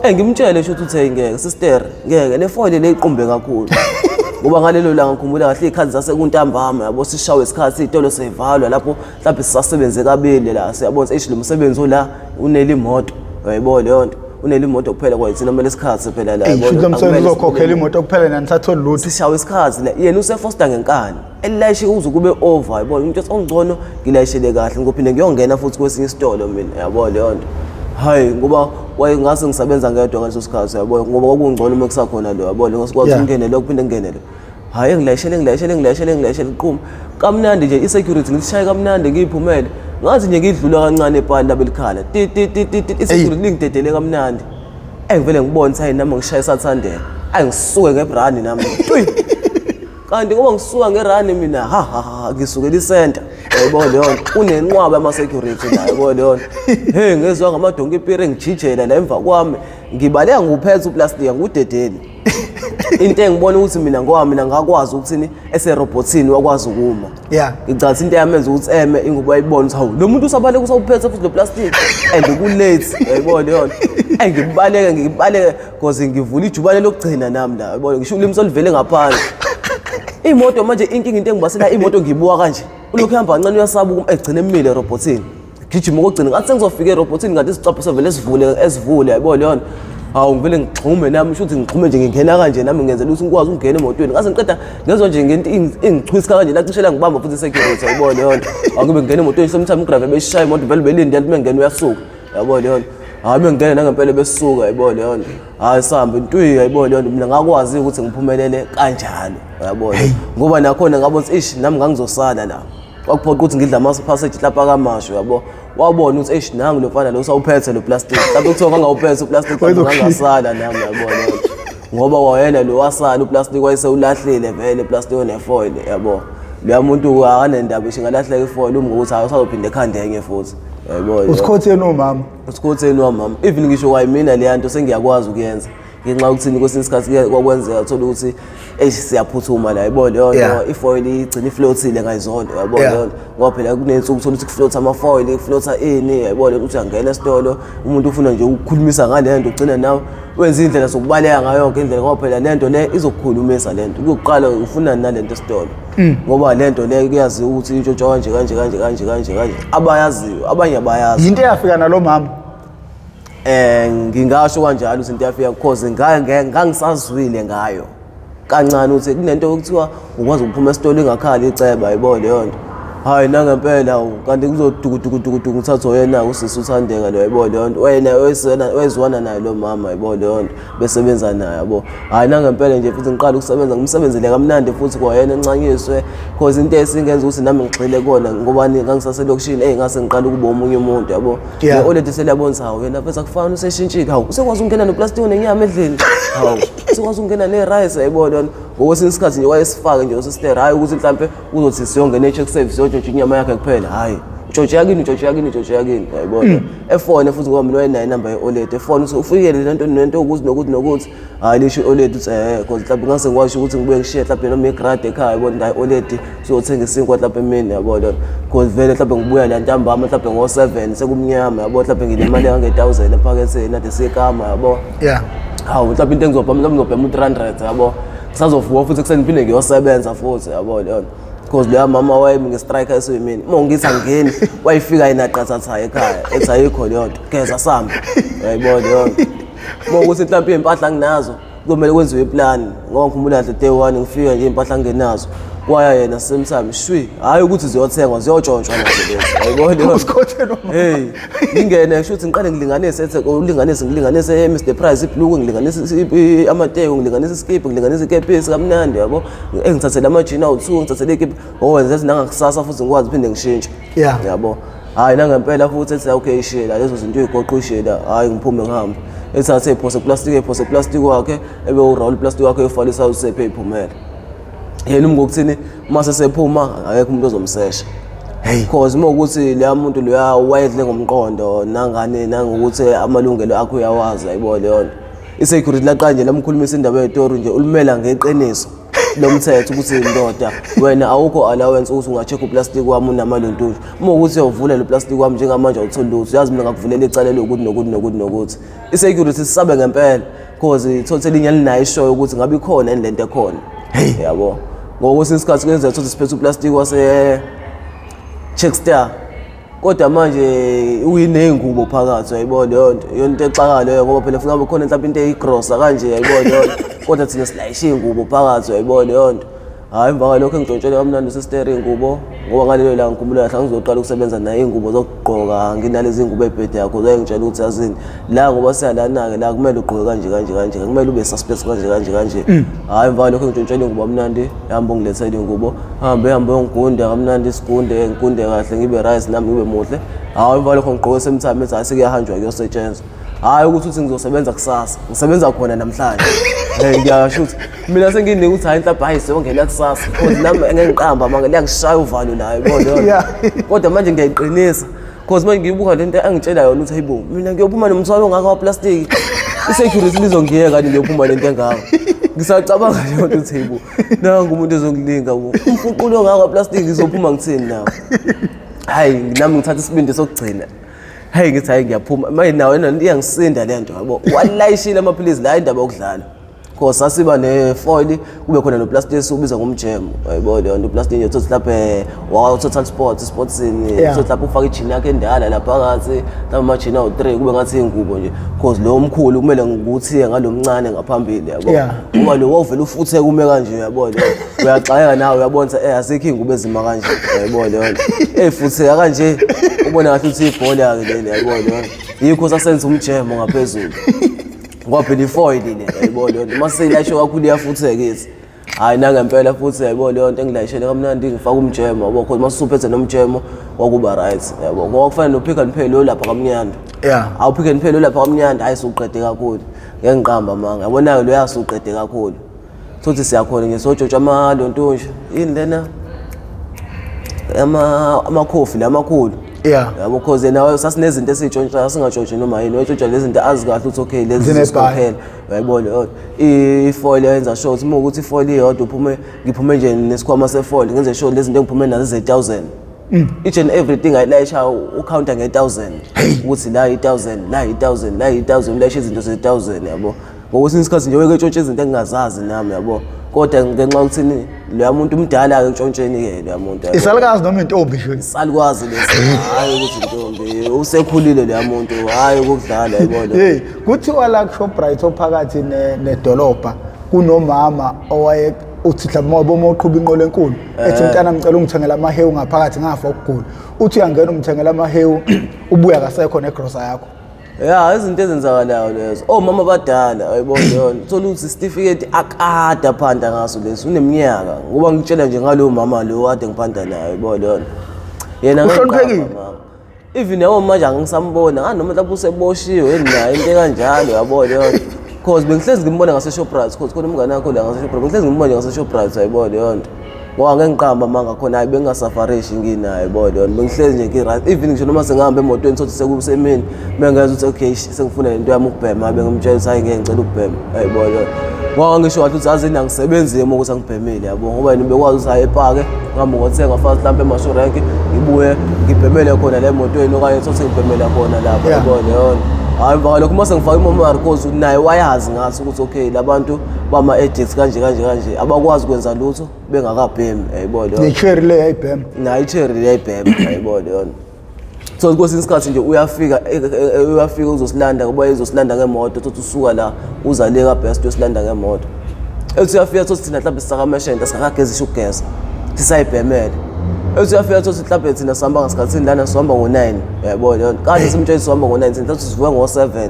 Eh ngimtshele sho ukuthi hey ngeke sister ngeke le foil le iqumbe kakhulu. Ngoba ngalelo langa ngikhumbula kahle izikhathi zasekuntambama yabo sishawe isikhathi izitolo sevalwa lapho mhlawumbe sisasebenze kabili la siyabona eish lo msebenzi ola unele imoto uyayibona leyo nto unele imoto kuphela kwayithina kumele isikhathi phela la Ey, yabona, shuthi lo msebenzi akumele uzokhokhela imoto kuphela nanisathola lutho. sishawe isikhathi la yena usefosta ngenkani elilayishe uze kube over yabona umuntu ethi ongcono ngilayishele kahle ngophinde ngiyongena futhi kwesinye isitolo mina yabo leyo nto hayi ngoba waye ngase ngisebenza ngedwa ngaleso sikhathi yabo ngoba kwakungcono uma kusakhona lo yabo lo sikwazi ungene lo kuphinde ngene lo hayi ngilayishele ngilayishele ngilayishele ngilayishele qhuma kamnandi nje i-security ngishaye kamnandi ngiyiphumele ngathi nje ngidlula kancane epali labelikhala ti ti ti ti ti i-security lingidedele kamnandi Engivele ngibone ukuthi hayi nami ngishaya isathandela. Ayi ngisuke ngebrani nami. Twi. Kanti ngoba ngisuka ngerani mina ha ha ha ngisukela isenta. Yayibona leyo nto. Kunenqwaba yama security la yayibona leyo nto. Hey ngezwa ngamadonki ipiri ngijijela la emva kwami. Ngibaleka nguphethe uplastic ngudedeli. Into engibona ukuthi mina ngoba mina ngakwazi ukuthini eserobhothini wakwazi ukuma. Yeah. Ngicabanga into eyamenza ukuthi eme ingubo ayibona ukuthi hawu lo muntu usabaleka usawuphethe futhi lo plastic and ku late yayibona leyo nto. Engibaleke ngibaleke because ngivula ijubane lokugcina nami la yayibona ngisho ulimi solivele ngaphandle. Imoto manje inkinga into engibasela imoto ngibuka kanje. Ulokhu ehamba kancane uyasaba ukuma egcina emile erobhothini. Gijima okugcina ngathi sengizofika erobhothini kanti isicapho sevele sivule esivule yayibona leyo nto. Hawu ngivele ngixhume nami shuthi ngixhume nje ngingena kanje nami ngenzela ukuthi ngikwazi ukungena emotweni. Ngase ngiqeda ngezwa nje ngento ingichwisa kanje lacishela ngibamba futhi security yayibona leyo nto. Awukibe ngingena emotweni sometime udriver beshaya imoto vele belinde uma ngena uyasuka yabo leyo nto. Hayi bengena nangempela besuka yayibona leyo nto. Hayi sambe ntwi yayibona leyo nto mina ngakwazi ukuthi ngiphumelele kanjalo yabona. Ngoba nakhona ngabona ukuthi ish nami ngangizosala la. Kwakuphoqa ukuthi ngidle ama-sausage lapha kamasho yabo. Wabona ukuthi eish nangu lo mfana lo usawuphethe lo plastic. Mhlawumbe kuthiwa ngangawuphethe uplastic ngangasala nami yabona. Ngoba wayena lo wasala uplastic wayesewulahlile vele uplastic onefoil yabo. Loya muntu akanendaba isho ngalahleka ifoil uma ngokuthi hayi usazophinde ekhande enye futhi. Yabo. Usikhotheni umama. Usikhotheni wamama. Even ngisho kwayimina leya nto sengiyakwazi ukuyenza. Ngenxa yokuthini kwesinye isikhathi kuye kwakwenzeka uthola ukuthi eish siyaphuthuma la yabo leyo nto ifoil igcina ifloathile ngayizonto yabo leyo nto ngoba phela kunensuku uthola ukuthi kufloatha amafoil kufloatha ini yabo le ukuthi uyangena esitolo umuntu ufuna nje ukukhulumisa ngale nto ugcina nawe wenza indlela zokubaleka ngayo yonke indlela ngoba phela le nto le izokukhulumisa le nto kuyokuqala ufunani nale nto esitolo ngoba le nto le kuyaziwa ukuthi intshontsho kanje kanje kanje kanje kanje kanje abayaziyo abanye abayazi Yinto eyafika nalo mama. Ngingasho kanjalo ukuthi into yafika because ngangisazwile ngayo kancane ukuthi kunento okuthiwa ukwazi ukuphuma esitolo ingakhali iceba yayibona leyo nto. Hayi nangempela kanti kuzodukudukudukuduku ngithathwa uyena usisi uThandeka lo yayibona leyo nto. Wena wezwana naye lo mama yayibona leyo nto besebenza naye yabo. Hayi nangempela nje futhi ngiqala ukusebenza ngimsebenzele kamnandi futhi kwayena encanyiswe cause into esingenza ukuthi nami ngigxile kona ngoba ngangisaselokishini ngase ngiqala ukuba omunye umuntu yabo. Yeah. Oledi seliyabona ukuthi hawu yena mfethu akufani useshintshile hawu usekwazi ukungena noplastic nenyama endlini hawu usekwazi ukungena ne-rice yayibona yona ngokwesinye isikhathi nje wayesifake nje usister hhayi ukuthi mhlampe uzothi siyongena e-check service siyotshontsha inyama yakhe kuphela hhayi utshontshe yakini utshontshe yakini utshontshe yakini yayibona efone futhi ngoba mina wayenayo inamba ye-oledi efone ukuthi ufikele lento nento ukuthi nokuthi nokuthi hhayi lisho i-oledi uthi ehe cause mhlawumbe ngase ngiwasho ukuthi ngibuye ngishiye mhlawumbe noma igrade ekhaya yabona hayi oledi siyothenga isinkwa mhlawumbe emini yabona cause vele mhlawumbe ngibuya la ntambama mhlawumbe ngo-7 sekumnyama yabo mhlawumbe nginemali yange-1000 ephaketheni ade sikama yabo. Yeah. Hawu mhlawumbe into engizobhema mhlawumbe ngizobhema u-300 yabo. Ngisazovuka futhi ekuseni ngiphinde ngiyosebenza futhi yabo leyo nto. Because leya mama wayemi nge-striker esuyimini. Uma ngithi angingeni wayefika yena qathatha ekhaya ethi ayikho leyo nto. Geza sambe. Uyayibona leyo nto. Uma ukuthi mhlawumbe iy'mpahla anginazo kuzomele kwenziwe iplani ngoba ngikhumbula kahle day one ngifika nje iy'mpahla angenazo kwaya yena same time shwi hhayi ukuthi ziyothengwa ziyontshontshwa nazo lezi yayibona leyo nto? Usikhotheni umama. Hey, ngingene shuthi ngiqale ngilinganise ethe ulinganise ngilinganise hey Mr Price ibhluku ngilinganise amateki ngilinganise iskiphi ngilinganise ikepisi kamnandi yabo engithathele amajini awu-2 ngithathele ikiphi owenza ethi nangakusasa futhi ngikwazi phinde ngishintshe Yeah. yabo hhayi nangempela futhi ethi okay ishela lezo zinto uy'goqa uyishela hhayi ngiphume ngihambe ethathe ephose plastic ephose plastic wakhe ebe urawula uplastic wakhe eyofalisa usephe ey'phumele yena umngokuthini uma sesephuma akekho umuntu ozomsesha Hey. cause uma ukuthi leya muntu loya wayedle ngomqondo nangane nangokuthi amalungelo akho uyawazi ayibo leyo nto i-security laqala nje lamkhulumisa indaba yetori nje ulimela ngeqiniso lomthetho ukuthi ndoda wena awukho allowance ukuthi unga-check uplastic wami unamalontuju uma ukuthi uyawuvula lo plastic wami njengamanje awutholi lutho uyazi mina ngakuvulela icala lokuthi nokuthi nokuthi nokuthi i-security sisabe ngempela cause ithothe elinye alinayo ishoyo ukuthi ngabe ikhona yini lento ekhona Hey. yabo ngokwesinye isikhathi kuyenzeka ukuthi siphethe uplastic wase Checkstar kodwa manje uyiney'ngubo phakathi uyayibona leyo nto iyona into exakayo leyo ngoba phela funeka khona mhlawumbe into eyigrosa kanje uyayibona leyo nto kodwa thina silayishe iy'ngubo phakathi uyayibona leyo nto hhayi emva kwalokho engitshontshele kamnandi usisteri iy'ngubo ngoba ngalelo langa ngikhumbula kahle ngizoqala ukusebenza naye iy'ngubo zokugqoka nginalezi iy'ngubo ey'bhede yakho zayengitshela ukuthi yazini la ngoba siyalana-ke la kumele ugqoke kanje kanje kanje kumele ube suspect kanje kanje kanje hhayi emva kwalokho engitshontshele iy'ngubo kamnandi hambe ungilethele iy'ngubo hambe hambe uyongigunda kamnandi sigunde ngigunde kahle ngibe right nami ngibe muhle hhayi emva kwalokho ngigqoke same time ethi hhayi sekuyahanjwa kuyosetshenzwa Hhayi ukuthi uthi ngizosebenza kusasa, ngisebenza khona namhlanje. Hey ngiyasho ukuthi mina senginika ukuthi hayi mhlawumbe hayi siyongena kusasa because nami ngeke ngiqamba manga liyangishaya uvalo nayo yabo Yeah. Kodwa manje ngiyayiqinisa because manje ngibuka lento angitshela yona ukuthi hayibo mina ngiyophuma nomthwalo ongaka waplastiki. I-security lizongiyeka ni ngiyophuma lento engaka. Ngisacabanga leyo nto ukuthi hayibo nangu umuntu ezongilinga bo. Umfuqulo ongaka waplastiki ngizophuma ngithini nawo. Hayi nami ngithatha isibindi sokugcina. Hayi ngithi hayi ngiyaphuma manje nawe yena iyangisinda le nto yabo. Walayishile amaphilisi la indaba yokudlala. Cause sasiba ne-foil kube khona noplastic esiwubiza ngomjemo yayibona leyo nto uplastic nje uthothi mhlawumbe wa-total sport sportsini uthothi lapho ufake ijini yakho endala lapha phakathi mhlawumbe amajini awu-three kube ngathi iy'ngubo nje cause lo mkhulu kumele ngikuthiye ngalo mncane ngaphambili yabo ngoba lo wawuvele ufutheke ume kanje uyabona uyaxakeka nawe uyabona ukuthi eh asikho iy'ngubo ezima kanje yayibona leyo nto eyifutheka kanje ubona kahle ukuthi ibhola-ke leli yayibona leyo nto yikho sasenza umjemo ngaphezulu ngoba phela ifoil le yayibona leyo nto uma seyilayishe kakhulu iyafutheka ithi hhayi nangempela futhi yayibona leyo nto engilayishele kamnandi ngifake umjemo yabo cause uma usuphethe nomjemo wakuba right yabo ngoba kufana no-pick and pay lo lapha kamnyanda Yeah. awu pick and pay lo lapha kamnyanda hhayi suqede kakhulu ngeke ngiqamba amanga yabona-ke loya suqede kakhulu Thothi siyakhona nje sojotsha amalonto nje. Yini lena? Ama amakhofi la amakhulu. Yabo cause yena sasinezinto esiyitshontsha sasingantshontshe noma yini. Wayetshontsha lezi zinto azi kahle ukuthi okay lezi zisikhokhela. Uyayibona yona. I-foil yenza sure ukuthi uma ukuthi i-foil iyodwa uphume ngiphume nje nesikhwama se-foil ngenze sure lezi zinto engiphume nazo ze-1000. Each and everything ayilayisha ucounter nge-1000 ukuthi la i-1000 la i-1000 la i-1000 ulayisha izinto ze-1000 yabo. Ngokwesinye isikhathi nje weke tshontshe izinto engingazazi nami yabo. Kodwa ngenxa yokuthini loya muntu umdala-ke ntshontsheni-ke loya muntu. yabo. Isalukazi noma intombi nje. Isalukazi lesi hhayi ukuthi intombi usekhulile loya muntu hhayi ukudlala yabo. Hey, kuthiwa la kuShoprite ophakathi nedolobha kunomama owaye uthi mhlawumbe uma uqhuba inqola enkulu ethi mntana ngicela ungithengela amahewu ngaphakathi ngafa ukugula. Uthi uyangena umthengela amahewu ubuya kasekho negrosa yakho. Ya izinto ezenzakalayo lezo. Omama abadala ayibona leyo nto. Uthola ukuthi isitifiketi akade aphanda ngaso lesi uneminyaka. Ngoba ngitshela nje ngalowo mama lo kade ngiphanda naye ayibona leyo nto. Yena Uhloniphekile. ngiqamba, mama. Even yabo manje angisambona ngani noma mhlawumbe useboshiwe yini naye into ekanjalo yabo leyo nto. Cause bengihlezi ngimbona ngase-Shoprite cause khona umngane wakho la ngase-Shoprite bengihlezi ngimbona nje ngase-Shoprite ayibona leyo nto. Ngoba ngeke ngiqamba amanga khona hayi bengingasafarishi nginayo yabo leyo nto bengihlezi nje ngi-right even ngisho noma sengihamba emotweni sothi sekusemini bengeza ukuthi okay ish, sengifuna lento yami ukubhema bengimtshela ukuthi hayi ngeke ngicela ukubhema ayibona leyo nto. Ngoba ngisho kahle ukuthi azi angisebenzi uma ukuthi angibhemile yabo ngoba yena ubekwazi ukuthi hayi epake ngihambe ngothenga fast mhlawumbe emashurenki ngibuye ngibhemele khona la emotweni okanye sothi ngibhemela khona lapha yabo leyo nto. Hhayi emva kwalokho uma sengifake i-memory cause naye wayazi ngathi ukuthi okay labantu bama-addicts kanje kanje kanje abakwazi kwenza lutho bengakabhemi yayibona leyo nto. Ne-cherry le yayibhema. Nayo i-cherry le yayibhema yayibona leyo nto. So kwesinye isikhathi nje uyafika uyafika uzosilanda ngoba ezosilanda ngemoto thothi usuka la uza le ka-best uyosilanda ngemoto. Ethi uyafika thothi thina mhlawumbe sisakameshenta singakagezi ukugeza sisayibhemele. Ethi uyafika thothi mhlawumbe thina sihamba ngasikhathini lana sihamba ngo-9 yayibona leyo nto. Kade simtshela sihamba ngo-9 thina mhlawumbe sivuka ngo-7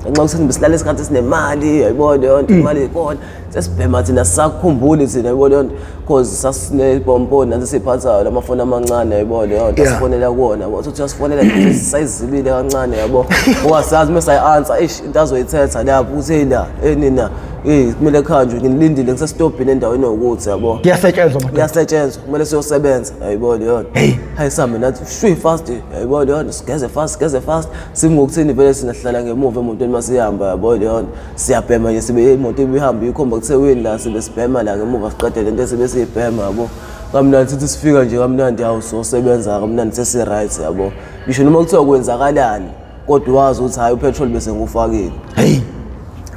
ngenxa yokuthi besihlala isikhathi sinemali yayibona leyo nto imali ikhona sesibhema thina sisakhumbuli thina yayibona leyo nto cause sasinebhomponi nathi siyiphathayo lamafoni amancane yayibona leyo nto asifonela kuwona yabo uthi uyasifonela nje sisayizibile kancane yabo ungasazi uma sayi-answer eish into azoyithetha lapho ukuthi hey la hey nina hey kumele kuhanjwe nginilindile ngisesitobhini endaweni yokuthi yabo Kuyasetshenzwa madoda. Kuyasetshenzwa kumele siyosebenza yayibona leyo nto hayi sihambe nathi shwi fast yayibona leyo nto sigeze fast sigeze fast simi ngokuthini vele sinahlala ngemuva emotweni uma sihamba yabo leyo nto siyabhema nje sibe imoto ibihamba ikhomba kuthewini la sibe sibhema la ngemuva siqede lento esibe siyibhema yabo kamnandi sithi sifika nje kamnandi hawu sosebenza kamnandi sesi-right yabo ngisho noma kuthiwa kwenzakalani kodwa wazi ukuthi hhayi upetrol bese ngiwufakile Hey.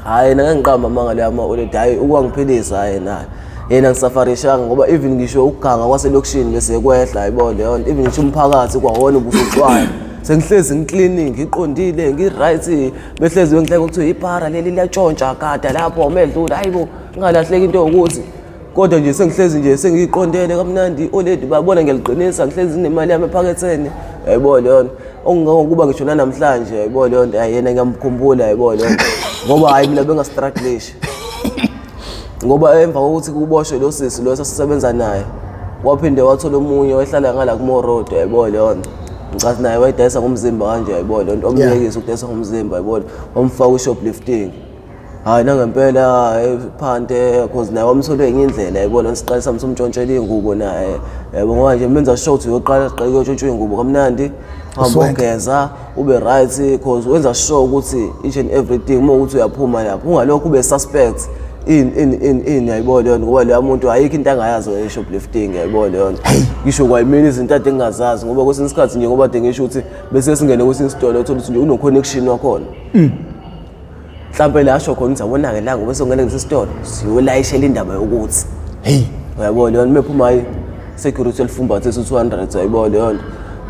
Hhayi yena ngeke ngiqambe amanga leyo ama-oledi hhayi ukwangiphilisa hhayi yena yena ngisafarishanga ngoba even ngisho ukuganga kwaselokishini bese kwehla yabo leyo nto even ngisho umphakathi kwawona ubusuxwaya sengihlezi ngiklini ngiqondile ngi-right behlezi bengihleka kuthiwa ipara leli liyatshontsha gada lapho umedlula hayi bo ngingalahleki into yokuthi kodwa nje sengihlezi nje sengiyiqondele kamnandi i-oledi babona ngiyaliqinisa ngihlezi nemali yami ephaketheni yayibona leyo nto okungangokuba ngisho nanamhlanje yayibona leyo nto yena ngiyamkhumbula yayibona leyo nto ngoba hhayi mina bengastruggleishi ngoba emva kokuthi kuboshwe lo sisi lo sasisebenza naye waphinde wathola omunye wayehlala ngala kumo road yayibona leyo nto. Ngicathi naye wayedayisa ngomzimba kanje yayibona lento, wamyekisa ukudayisa ngomzimba yayibona, wamfaka u-shoplifting. Hhayi nangempela phante cause naye wamthole enye indlela yayibona, siqale samsumtshontshela iy'ngubo naye yabo, ngoba nje menza sure ukuthi uyoqala siqale kuyotshontshwa iy'ngubo kamnandi, hamba ugeza ube right, cause wenza sure ukuthi each and everything uma ukuthi uyaphuma lapho ungalokhu ube suspect in in in in yayibona leyo nto, ngoba leya muntu ayikho into angayazi nge-shoplifting yayibona leyo nto. Ngisho kwayimina izinto ade ngingazazi, ngoba kwesinye isikhathi nje ngoba ade ngisho ukuthi bese singene kwesinye isitolo uthole ukuthi nje uno-connection wakhona. Mhlampe la asho khona ukuthi yabona-ke la ngoba songena kulesi sitolo siyolayishela indaba yokuthi Hey. Uyabona leyo nto, mephuma hayi security elifumbathe esu-200 uyayibona leyo nto.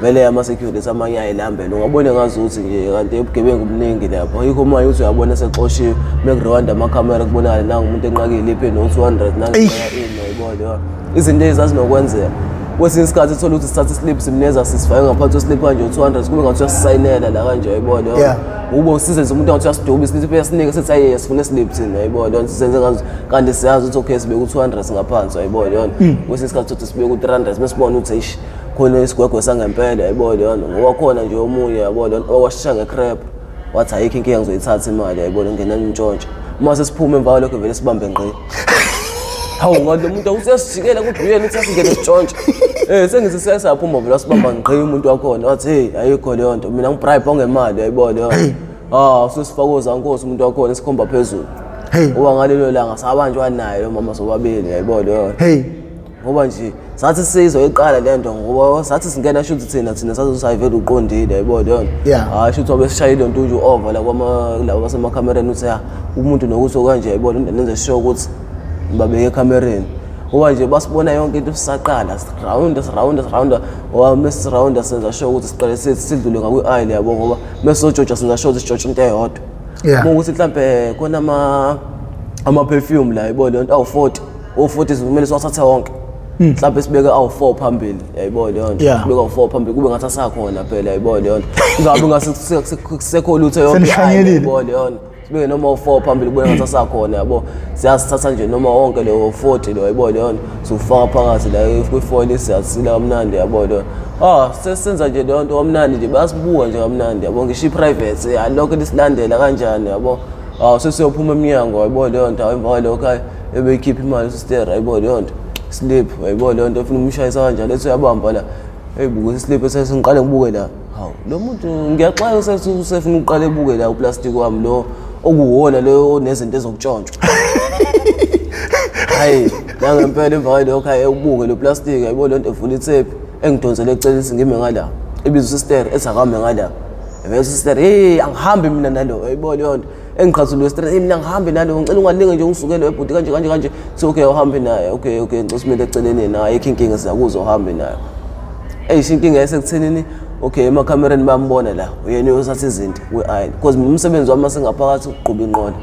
Vele ama-security amanye ayilambele ungabona ngazuthi nje kanti ubugebengu obuningi lapho ayikho manje ukuthi uyabona sexoshiwe mekurewanda amakhamera kubonakale nangu umuntu enqakile iphe no-200 nangenqaka ini uyayibona leyo nto. Izinto ezazinokwenzeka kwesinye isikhathi uthole ukuthi sithatha islip simnikeza sisifake ngaphansi kweslip kanje u-200 kube ngathi uyasisayinela la kanje uyayibona leyo nto. Ube usizenze umuntu ngathi uyasiduba islip uyasinika sithi aye sifuna islip thina uyayibona leyo nto, sizenze ngathi kanti siyazi ukuthi okay sibeke u-200 ngaphansi uyayibona leyo nto. Kwesinye isikhathi uthi sibeke u-300 mesibona ukuthi eish khona isigwegwe sangempela yayibona leyo nto, ngoba khona nje omunye yabo leyo nto owashisha nge-crap wathi ayikho inkinga ngizoyithatha imali yayibona ngenani intshontsho, uma sesiphuma emva kwalokho vele sibambe ngqi. Hawu ngathi lo muntu usiyasijikela ukuthi uyena uthi asingene sitshontshe. Sengithi siyaphuma vele wasibamba ngqi umuntu wakhona wathi hey ayikho leyo nto mina ngibribe ongemali yayibona leyo nto. Ah usesifaka ozankosi umuntu wakhona esikhomba phezulu. Ngoba ngalelo langa sabanjwa naye lo mama sobabili yayibona leyo nto. Ngoba nje sathi sizwe iqala le nto ngoba sathi singena shuthi thina sathi sayivele uqondile yayibona leyo nto. Hayi shuthi wabe sishayile nto nje over la kwama laba basemakhamereni uthi ya umuntu nokuthi kanje yayibona into nenze sure ukuthi babeke ekhamereni. Ngoba nje basibona yonke into sisaqala siround siround siround ngoba mesiround senza sure ukuthi siqale sidlule ngakwi-aisle yabo, ngoba mesizojoja senza sure ukuthi sijoja into eyodwa. Uma ukuthi mhlambe khona ama-perfume la yayibona leyo nto awu-40 o-40 kumele siwathathe wonke. Mhlawumbe sibeke awu-4 phambili yayibona leyo nto. Sibeke awu-4 phambili kube ngathi asakhona phela yayibona leyo nto. Kungabi ngase kusekho lutho yonke Senishanyelile. yayibona leyo nto. Sibeke noma u-4 phambili kube ngathi asakhona yabo. Siyasithatha nje noma wonke leyo 40 leyo yayibona leyo nto. Siwufaka phakathi la kwi-foil siyasila kamnandi yabo leyo. Ah sesenza nje leyo nto kamnandi nje bayasibuka nje kamnandi yabo, ngisho i-private alokho lisilandela kanjani yabo. Ah sesiyophuma emnyango yayibona leyo nto, emva kwalokho hayi ebeyikhipha imali sister yayibona leyo nto. Slip yayibona leyo nto efuna umshayisa kanjalo ethi uyabamba la. Hey buka islip sesingiqale ngibuke la. Hawu lo muntu ngiyaxaka sethi usefuna ukuqala ebuke la uplastic wami lo okuwona lo onezinto ezokutshontshwa. Hayi nangempela emva kwalokho hayi ubuke lo plastic yayibona leyo nto evula ithephu engidonsele eceleni ngime ngala. Ibiza usister ethi akame ngala. Vele usister hey angihambi mina nalo yayibona leyo nto. Engiqhathule stress hey mina ngihambe nalo ngicela ungalinge nje ungisukele webhuti kanje kanje kanje. So okay uhambe naye okay okay ngicela usimele eceleni naye ayikho inkinga siyakuza uhambe naye. Eish inkinga yasekuthenini okay emakhamereni bayambona la uyena uyothatha izinto kwi-aisle because mina umsebenzi wami masengaphakathi ukuqhuba inqola.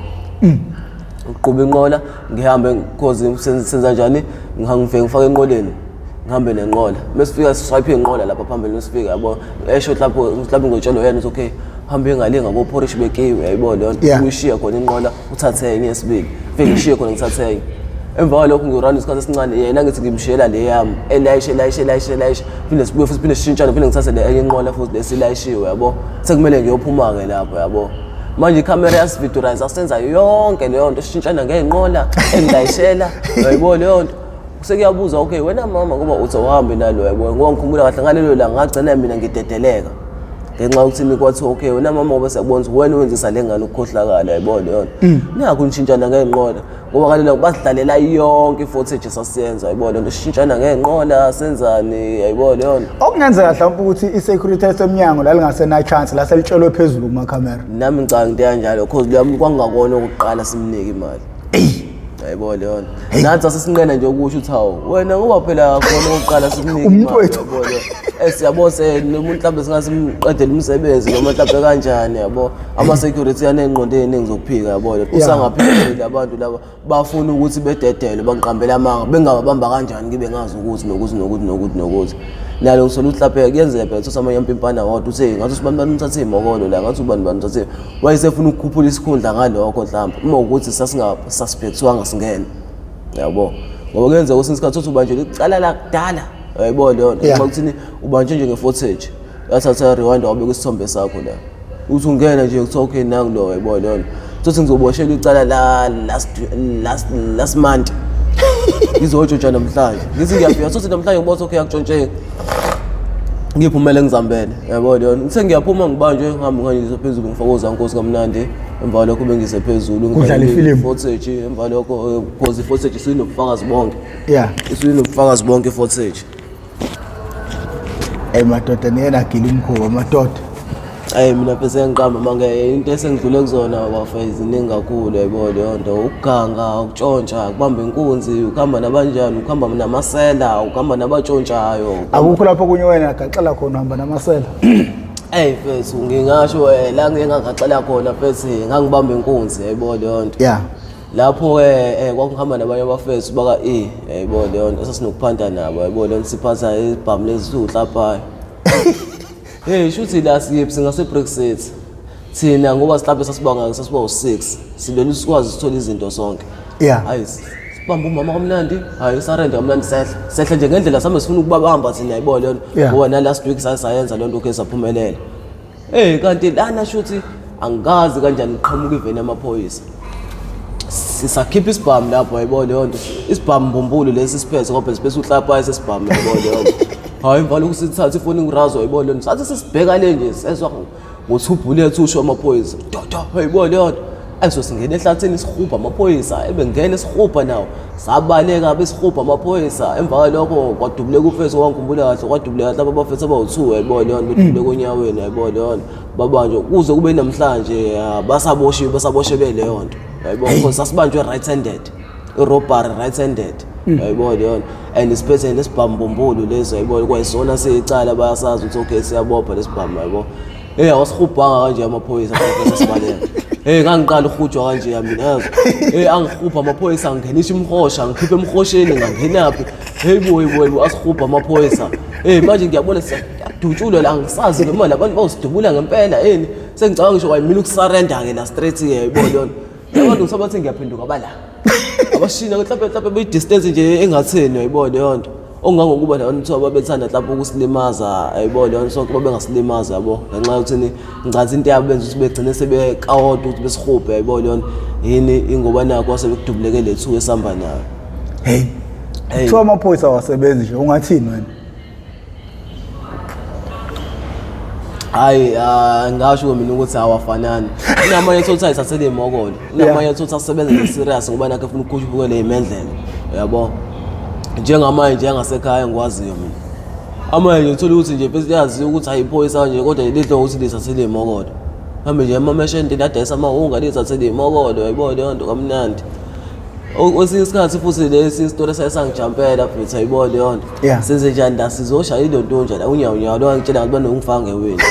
Ukuqhuba inqola ngihambe because senza njani ngifike ngifake enqoleni ngihambe nenqola mesifika siswipe inqola lapha phambili mesifika yabo esho mhlawumbe mhlawumbe ngotshelo yena ukuthi okay hambe ngale ngakophorishi bekiwe yayibona leyo nto uyishiye khona inqola uthathe enye yesibili fike ngishiye khona ngithathe enye. Emva kwalokho ngirun isikhathi esincane yena ngithi ngimshiyela le yami elayishe elayishe elayishe elayishe phinde sibuye futhi phinde sishintshane phinde ngithathe le enye inqola futhi lesilayishiwe yabo sekumele ngiyophuma-ke lapho yabo. Manje ikhamera yasividurize asenza yonke leyo nto sishintshana ngey'nqola engilayishela yayibona leyo nto. Sekuyabuza okay wena mama ngoba uthi awuhambe nalo yabo ngoba ngikhumbula kahle ngalelo langa ngagcina mina ngidedeleka ngenxa yokuthi kwathiwa okay wena mama ngoba siyakubona ukuthi wena wenzisa le ngane ukukhohlakala yayibona leyo nto. Nakho nishintshana ngey'nqola ngoba ngalelo basidlalela yonke i-footage esasiyenza yayibona leyo nto sishintshana ngey'nqola senzani yayibona leyo nto. Okungenzeka mhlawumbe ukuthi i-security esemnyango lalingasena chance laselitshelwe phezulu kumakhamera. Nami ngicabanga into kanjalo cause loya muntu kwakungakona okokuqala simnike imali. Yayibona leyo nto. Nathi sasesinqena nje ukusho ukuthi hawu wena ngoba phela khona okokuqala sikunike Umuntu imali, wethu. yayibona leyo nto. Siyabo se nomuntu mhlawumbe singasimqedela umsebenzi noma mhlawumbe kanjani yabo. Ama-security aney'ngqondo ey'ningi zokuphika yabo. Usangaphikile abantu laba bafuna ukuthi bededelwe bangiqambele amanga bengababamba kanjani ngibe ngazi ukuthi nokuthi nokuthi nokuthi nokuthi. Nalo ngithola ukuthi lapha kuyenzeka phela ukuthi amanye ampimpana wodwa uthe ngathi usibani bani umthathe imokolo la ngathi ubani bani umthathe wayesefuna ukukhuphula isikhundla ngalokho mhlawumbe uma ukuthi sasinga-suspectwanga singene yabo ngoba kuyenzeka kwesinye isikhathi uthi ubanjwe icala lakudala yayibona leyo nto uma kuthini ubanjwe nje nge-footage Yathatha rewind wabeka isithombe sakho la. Uthi ungena nje kuthiwa okay nangu lo yayibona leyo nto. Sothi ngizoboshelwa icala la last last last month. Ngizotshontsha namhlanje. Ngithi ngiyafika sothi namhlanje ngibona okay akutshontsheki. Ngiphumele ngizambele yabo leyo nto. Ngithe ngiyaphuma ngibanjwe ngihambe ngihanjiswe phezulu ngifake ozankosi kamnandi. Emva kwalokho bengise phezulu Kudlala ifilimu. footage emva lokho because i-footage isinobufakazi bonke. Yeah. Isinobufakazi bonke i-footage. Ey madoda niye nagila imikhuba madoda. Ayi mina phese ngiqamba manje into esengidlule kuzona bafa iziningi kakhulu yayibona leyo nto ukuganga ukutshontsha ukubamba inkunzi ukuhamba nabanjani ukuhamba namasela ukuhamba nabatshontshayo Akukho lapho kunye wena gaxela khona uhamba namasela. Eyi mfethu ngingasho la ngike ngagaxela khona mfethu ngangibamba inkunzi yayibona leyo nto Yeah. Lapho-ke kwakuhamba nabanye abafethu baka-E yayibona leyo nto esasinokuphanta nabo yayibona leyo nto siphatha izibhamu lezi siwuhlapayo. Hey shuthi la siyephi singase-Brexit thina ngoba mhlawumbe sasibanga sasiba u-six silwela sikwazi sithole izinto sonke. Yeah. Hayi sibambe umama kamnandi hayi sarende kamnandi sehla sehla nje ngendlela sami sifuna ukubabamba thina yayibona leyo nto Yeah. ngoba na-last week saye sayenza leyo nto okay saphumelela. Hey kanti lana shuthi angikazi kanjani qhamuka iveni yamaphoyisa. Sisakhipha isibhamu lapho yayibona leyo nto. Isibhamu mbumbulu lesi siphethe ngoba siphethe uhlapha sesibhamu yayibona leyo nto. Hayi mfana ukusithatha ifoni ngirazo yayibona leyo nto. Sathi sesibheka le nje sezwa ngothubhu lethu usho amaphoyisa. Dodo yayibona leyo nto. Ayiso singena ehlathini sihubha amaphoyisa ebengena sihubha nawo. Sabaleka besihubha amaphoyisa emva kwalokho kwadubuleka ufethu wangikhumbula kahle kwadubuleka mhlawumbe abafethu abawu-two yayibona leyo nto bedubuleka onyaweni yayibona leyo nto babanjwa kuze kube namhlanje basaboshiwe basaboshelwe leyo nto yayibona because sasibanjwe right handed i-robbery right handed yayibona leyo nto and siphethe nesibhambumbulu leso yayibona kwayisona siyicala bayasazi ukuthi okay siyabopha lesibhamu yayibona. Hey awasihubhanga kanje amaphoyisa professor Sibaleka. Hey ngangiqala ukuhujwa kanje ya mina yazi. Hey angihubha amaphoyisa angingenisha imhosha ngikhiphe emhosheni ngangenaphi. Hey boy boy asihubha amaphoyisa. Hey manje ngiyabona siyadutshulwa la angisazi noma labantu bawusidubula ngempela yini. Sengicabanga ngisho kwayimina ukusurrender ke la straight ke yayibona lona. Abantu ngisabathi ngiyaphenduka bala. Abashina mhlawumbe mhlawumbe beyi-distance nje engatheni yayibona leyo nto. Okungangokuba labantu kuthiwa babethanda mhlawumbe ukusilimaza yayibona leyo nto sonke babengasilimaza yabo ngenxa yokuthini ngicathi into yabo benza ukuthi begcine sebekawodwa ukuthi besihubhe yayibona leyo nto yini ingoba nakho kwase bekudubuleke le thuku esihamba nayo. Hey. Hey. Kuthiwa amaphoyisa awasebenzi nje ungathini wena? Hayi ngasho mina ukuthi awafanani. Kunamanye ethothi ayithathele imokolo. Kunamanye ethothi asebenza nje serious ngoba nakho efuna ukukhushukela imendlela. Uyabo? Njengamanje nje angasekhaya ngikwaziyo mina. Amanye nje uthola ukuthi nje bese yaziwa ukuthi ayiphoyisa nje kodwa lidlo ukuthi lithathele imokolo. Mhlawumbe nje amameshente ladayisa amahunga lithathele imokolo uyayibona leyo nto kamnandi. Kwesinye isikhathi futhi lesi isitori saye sangijampela futhi ayibona leyo nto. Yeah. Senze njani la sizoshaya ilo nto la unyawo unyawo lo angitshela ngathi banokungifaka ngewindi.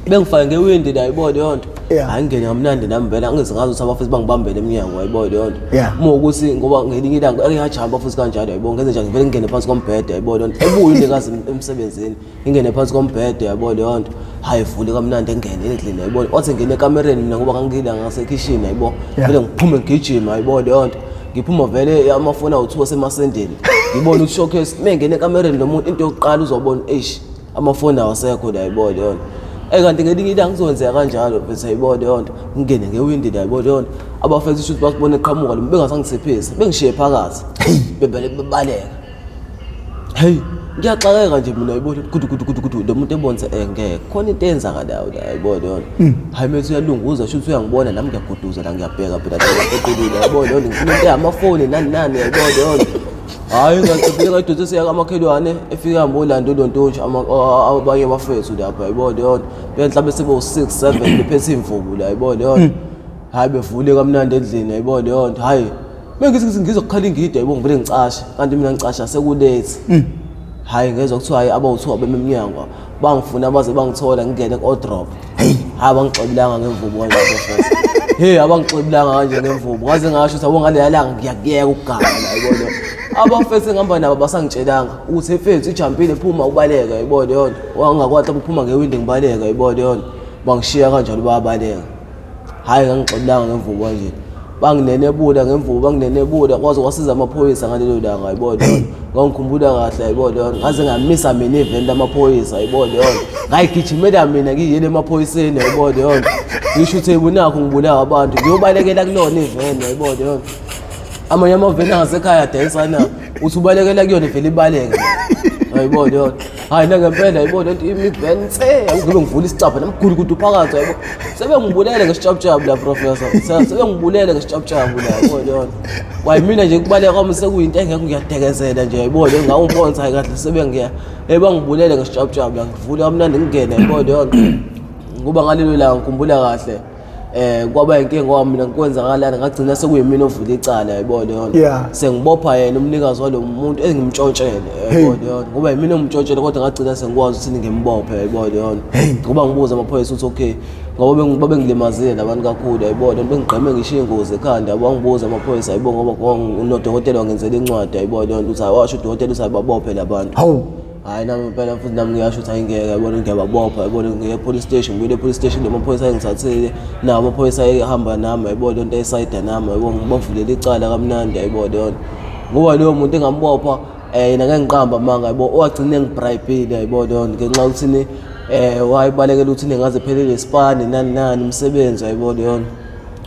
Bengifake ngewindi la ayibona leyo nto. Yeah. Hayi ngene kamnandi nami vele angize ngazi ukuthi abafisi bangibambele emnyango ayibona leyo nto. Yeah. Uma ukuthi ngoba ngelinye ilanga ake ngajamba futhi kanjalo ayibona ngenze njani ngivele ngingene phansi kombhede ayibona leyo nto. Ebuye unikazi emsebenzini ingene phansi kombhede yabo leyo nto hayi vule kamnandi engene endlini yayibona wathi ngene ekamereni mina ngoba ngangila ngasekhishini yayibona vele ngiphume ngigijima yayibona leyo nto ngiphuma vele amafoni awu-two asemasendeni ngibona ukuthi showcase uma ngene ekamereni lo muntu into yokuqala uzobona eish amafoni awasekho la yayibona leyo nto Eh kanti ngelinye ilanga kuzokwenzeka kanjalo bese ayibona leyo nto ngingene ngewindi la yayibona leyo nto abafethu shuthi basibone eqhamuka lo bengasangithiphisi bengishiye phakathi bebele bebaleka Hey, ngiyaxakeka nje mina yibona kudu kudu kudu kudu lo muntu ebonise ngeke khona into eyenzakalayo la yayibona leyo nto. Hayi methu uyalunguza shuthi uyangibona nami ngiyaguduza la ngiyabheka phela equlile yayibona leyo nto ngifuna into yamafoni nani nani yayibona leyo nto. Hayi ngaqedile ngayidonsa siya kamakhelwane efika hamba olanda ulonto nje abanye bafethu lapha yayibona leyo nto. Benhla bese bo 6 7 bephethe imvubu la yayibona leyo nto. Hayi bevule kamnandi endlini yayibona leyo nto. Hayi Bengithi ngithi ngizokukhala ingidi yayibona ngivele ngicashe kanti mina ngicasha sekulethi. Hayi ngezwa kuthiwa hayi abawuthiwa beme emnyango bangifuna baze bangithola ngingene ku-odrop. Hey. Hayi abangixebulanga ngemvubu kanje professor. Hey abangixebulanga kanje ngemvubu ngaze ngasho ukuthi yabo ngaleya langa ngiyakuyeka ukuganga la yayibona. Abafethu engihamba nabo basangitshelanga ukuthi efethu ijampile phuma ubaleka yayibona leyo nto. Wangakwazi ukuphuma ngewindi ngibaleka yayibona leyo nto. Bangishiya kanjalo bayabaleka. Hhayi ngangixolanga ngemvubu kanje. Banginenebula ngemvubu banginenebula kwaze kwasiza amaphoyisa ngalelo langa yayibona leyo nto. Ngangikhumbula kahle yayibona leyo nto. Ngaze ngamisa mina iveni lamaphoyisa yayibona leyo nto. Ngayigijimela mina ngiyele emaphoyiseni yayibona leyo nto. Ngisho ukuthi ebunakho ngibulawa abantu ngiyobalekela kulona iveni yayibona leyo nto. Amanye amaveni angasekhaya adayisa na uthi ubalekela kuyona ivele ibaleke. Yayibona leyo nto. Hayi nangempela yayibona lento imiveni nse ngibe ngivula isicabha namgulukudu phakathi yayibona. Sebengibulele ngesitshabutshabu la professor. Sebengibulele ngesitshabutshabu la yayibona leyo nto. Kwayimina nje kubaleka kwami sekuyinto engekho ngiyadekezela nje yayibona leyo ngawubona ukuthi hayi kahle sebengiya. Hey bangibulele ngesitshabutshabu la ngivule kamnandi ngingene yayibona leyo nto. Ngoba ngalelo langa ngikhumbula kahle kwaba inkinga ngoba mina kwenzakalani ngagcina sekuyimina ovula icala yayibona leyo nto. Sengibopha yena umnikazi walo muntu engimtshontshele yayibona leyo nto. Ngoba yimina engimtshontshele kodwa ngagcina sengikwazi ukuthi ngimbophe yayibona leyo nto. Ngoba ngibuza amaphoyisa ukuthi okay ngoba babengilimazile labantu kakhulu yayibona bengigqeme ngisho iy'ngozi ekhanda yabo wangibuza amaphoyisa yayibona ngoba nodokotela wangenzela incwadi yayibona leyo nto ukuthi hayi washo udokotela ukuthi ayibabophe labantu. Hawu. Hhayi nami impela futhi nami ngiyasho ukuthi ayingeke yayibona ngiyababopha yayibona ngiye e-police station ngibuyele e-police station amaphoyisa ayengithathile nawo amaphoyisa ayehamba nami yayibona leyo nto ayesayida nami yayibona ngibavulela icala kamnandi yayibona leyo nto ngoba loyo muntu engambopha yena ngeke ngiqamba amanga yabo owagcina engibrayibhile yayibona leyo nto ngenxa yokuthini wayebalekela ukuthi ngaze phelele isipani nani nani umsebenzi yayibona leyo nto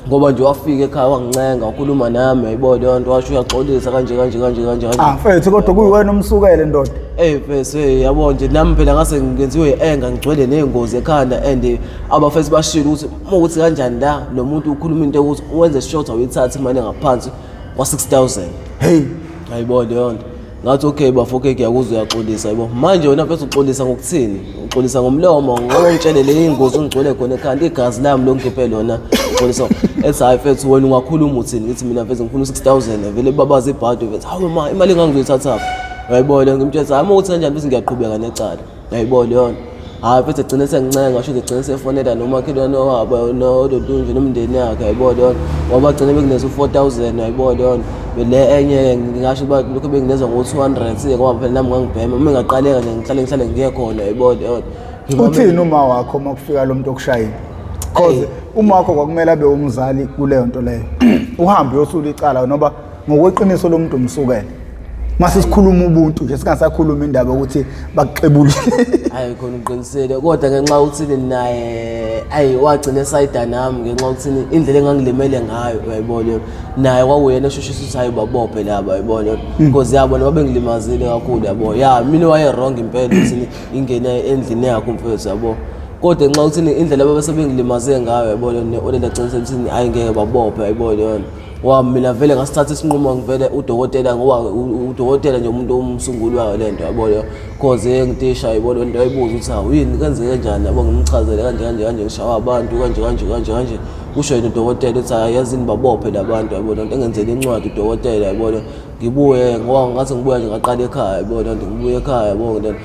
ngoba nje wafika ekhaya wangincenga wakhuluma nami yayibona leyo nto washo uyaxolisa kanje kanje kanje kanje kanje. Ah mfethu kodwa kuyiwena umsukele ndoda. Ey mfethu hey yabo nje nami phela ngase ngenziwe i-anger ngigcwele ney'ngozi ekhanda and abafethu bashilo ukuthi uma ukuthi kanjani la lo muntu ukhuluma into yokuthi wenze short awuyithathe imali engaphansi kwa-6000. Hey. Ayibona leyo nto. Ngathi okay bafo okay ngiyakuzwa uyaxolisa yabo. Manje wena mfethu uxolisa ngokuthini? Uxolisa ngomlomo ngoba ungitshele le ingozi ongigcwele khona ekhanda igazi lami longikhiphe lona uxolisa. Ethi hayi mfethu wena ungakhuluma uthini? Ngithi mina mfethu ngifuna u6000 vele babaza ibhadi mfethu. Hawu ma imali engangizoyithathaphi? Uyayibona ngimtshela hayi uma uthi kanjani bese ngiyaqhubeka necala. Uyayibona leyo nto. Hayi mfethu egcine sengincenga ngasho ukuthi egcine sefonela nomakhelwane wabo nododunje nomndeni yakhe yayibona leyo nto. Ngoba bagcine bengineza u-4000 yayibona leyo nto. Le enye ngingasho uba lokhu benginezwa ngo-200 ngoba phela nami ngangibhema uma ngingaqaleka nje ngihlale ngihlale ngiye khona yayibona leyo nto. Uthini uma wakho uma kufika lo muntu okushayile? Cause uma wakho kwakumele abe umzali kuleyo nto leyo. Uhambe uyosula icala noba ngokweqiniso lomuntu umsukele. Mase sikhuluma ubuntu nje singasakhuluma indaba ukuthi bakuxebulile. Hayi khona uqinisile kodwa ngenxa yokuthini naye ayi wagcina esayida nami ngenxa yokuthini indlela engangilimele ngayo uyayibona naye kwakuyena eshushisa ukuthi hayi babophe laba uyayibona because yabona babengilimazile kakhulu yabo ya mina waye wrong impela ukuthi ingene endlini yakho mfethu yabo kodwa ngenxa yokuthini indlela ababesebengilimaze ngayo yayibona ne-oledi agcina sekuthini hayi ngeke babophe yayibona yona Wa mina vele ngasithatha isinqumo ngivele udokotela ngoba udokotela nje umuntu omsunguli wayo lento yabo leyo cause engitisha yabo lento ayibuza ukuthi hawu yini kwenzeke kanjani yabo ngimchazele kanje kanje kanje ngishawa abantu kanje kanje kanje kanje kusho yena udokotela ukuthi hayi yazini babophe labantu yabo lento engenzele incwadi udokotela yabo ngibuye ngoba ngathi ngibuya nje ngaqala ekhaya yabo lento ngibuye ekhaya yabo lento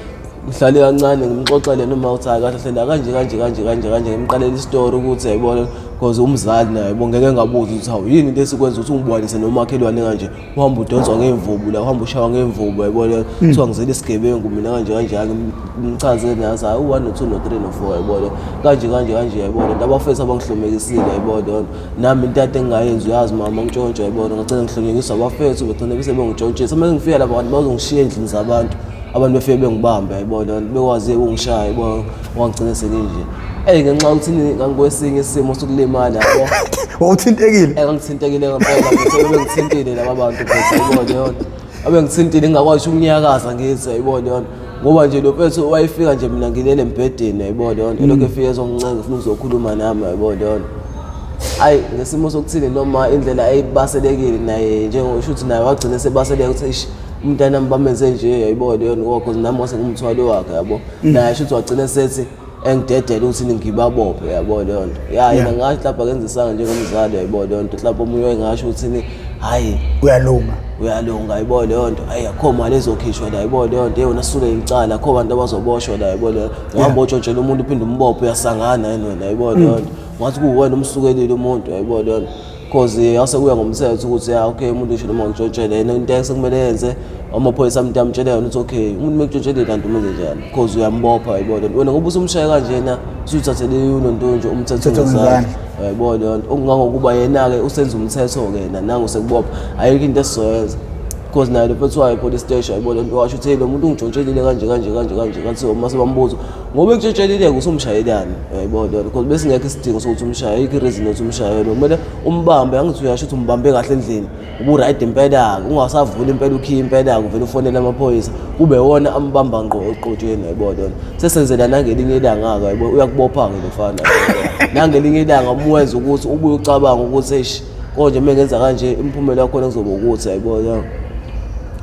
ngihlale kancane ngimxoxele noma uthi hayi kahle hle kanje kanje kanje kanje kanje ngimqalele isitori ukuthi yayibona because umzali naye yabo ngeke ngabuza ukuthi hawu yini into esikwenza ukuthi ungibonise nomakhelwane kanje uhamba udonswa ngemvubu la uhamba ushawa ngemvubu yayibona kuthiwa ngizele isigebengu mina kanje kanje ngimchazele naye hayi u-one no-two no-three no-four yayibona kanje kanje kanje yayibona abafethu abangihlomekisile yayibona nami into ade engingayenzi uyazi mama ngitshontshe yayibona ngagcina ngihlonyekiswa abafethu begcina bese bengitshontshisa uma ngifika lapha kanti bazongishiya endlini zabantu abantu befike bengibambe yayibona bekwazi ukungishaya yayibona wangigcina senginje eyi ngenxa yokuthi ngangikwesinye isimo sokulimala yabo wawuthintekile ngangithintekile ngempela futhi bengithintile laba bantu futhi yayibona yona abengithintile ngingakwazi ukunyakaza ngithi yayibona yona ngoba nje lo mfethu wayefika nje mina ngilele embhedeni yayibona yona elokhu efika ezongincenga ufuna ukuzokhuluma nami yayibona yona ayi ngesimo sokuthile noma indlela ayibaselekile naye njengosho ukuthi naye wagcina sebaseleka ukuthi eish umntanami bamenze nje yayibona leyo nto cause nami wase ngumthwalo wakhe yabo naye shuthi wagcina sethi engidedela ukuthi ngibabophe yabo leyo nto ya yena ngasho mhlawumbe akenzisanga njengomzali yayibona leyo nto mhlawumbe omunye wayengasho ukuthi hhayi uyalunga uyalunga yayibona leyo nto hhayi akho mali ezokhishwa la yayibona leyo nto yona sisule icala akho bantu abazoboshwa la yayibona leyo nto uhamba otshontshela umuntu uphinde umbophe uyasangana yini wena yayibona leyo nto ngathi kuwena umsukelile umuntu yayibona leyo nto cause yase kuya ngomthetho ukuthi ya okay umuntu ngisho noma ngitshontshele yena into esekumele yenze amaphoyisa umuntu amtshele yona ukuthi okay umuntu mekutshontshele kanti umenze njani cause uyambopha yayibona wena ngoba usumshaye kanjena usuthathele unonto nje umthetho ngezandla yayibona leyo nto okungangokuba yena-ke usenza umthetho-ke yena nangu sekubopha ayikho into esizoyenza. Because naye lo mfethu wayo police station yayibona into, washo ukuthi hey, lo muntu ungitshontshelile kanje kanje kanje kanje. Kathi uma sebambuza ngoba ekutshontshelile-ke usumshayelani, yayibona leyo nto, because besingekho isidingo sokuthi umshaye, ayikho i-reason yokuthi umshaye. Kumele umbambe, angithi uyasho ukuthi umbambe kahle endlini, ubu-right impela-ke, ungasavuli impela ukhiye impela-ke, uvele ufonele amaphoyisa kube wona ambamba ngqo eqotsheni, yayibona leyo nto. Sesenzela nangelinye ilanga-ke, yayibona, uyakubopha-ke lo mfana nangelinye ilanga, umuwenza ukuthi ubuye ucabanga ukuthi eish, konje uma ngenza kanje imiphumela yakhona kuzoba ukuthi, yayibona,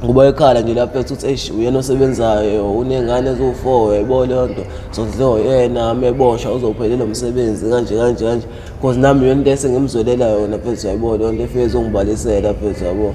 ngoba ekhala nje lapha ethi uthi eish, uyena osebenzayo, uney'ngane eziwu-4, yayibona leyo nto, zondliwa uyena, meboshwa uzophelelwa umsebenzi kanje kanje kanje. Cause nami yona into esengimzwelela yona mfethu, yayibona leyo nto, efike ezongibalisela mfethu, yabo.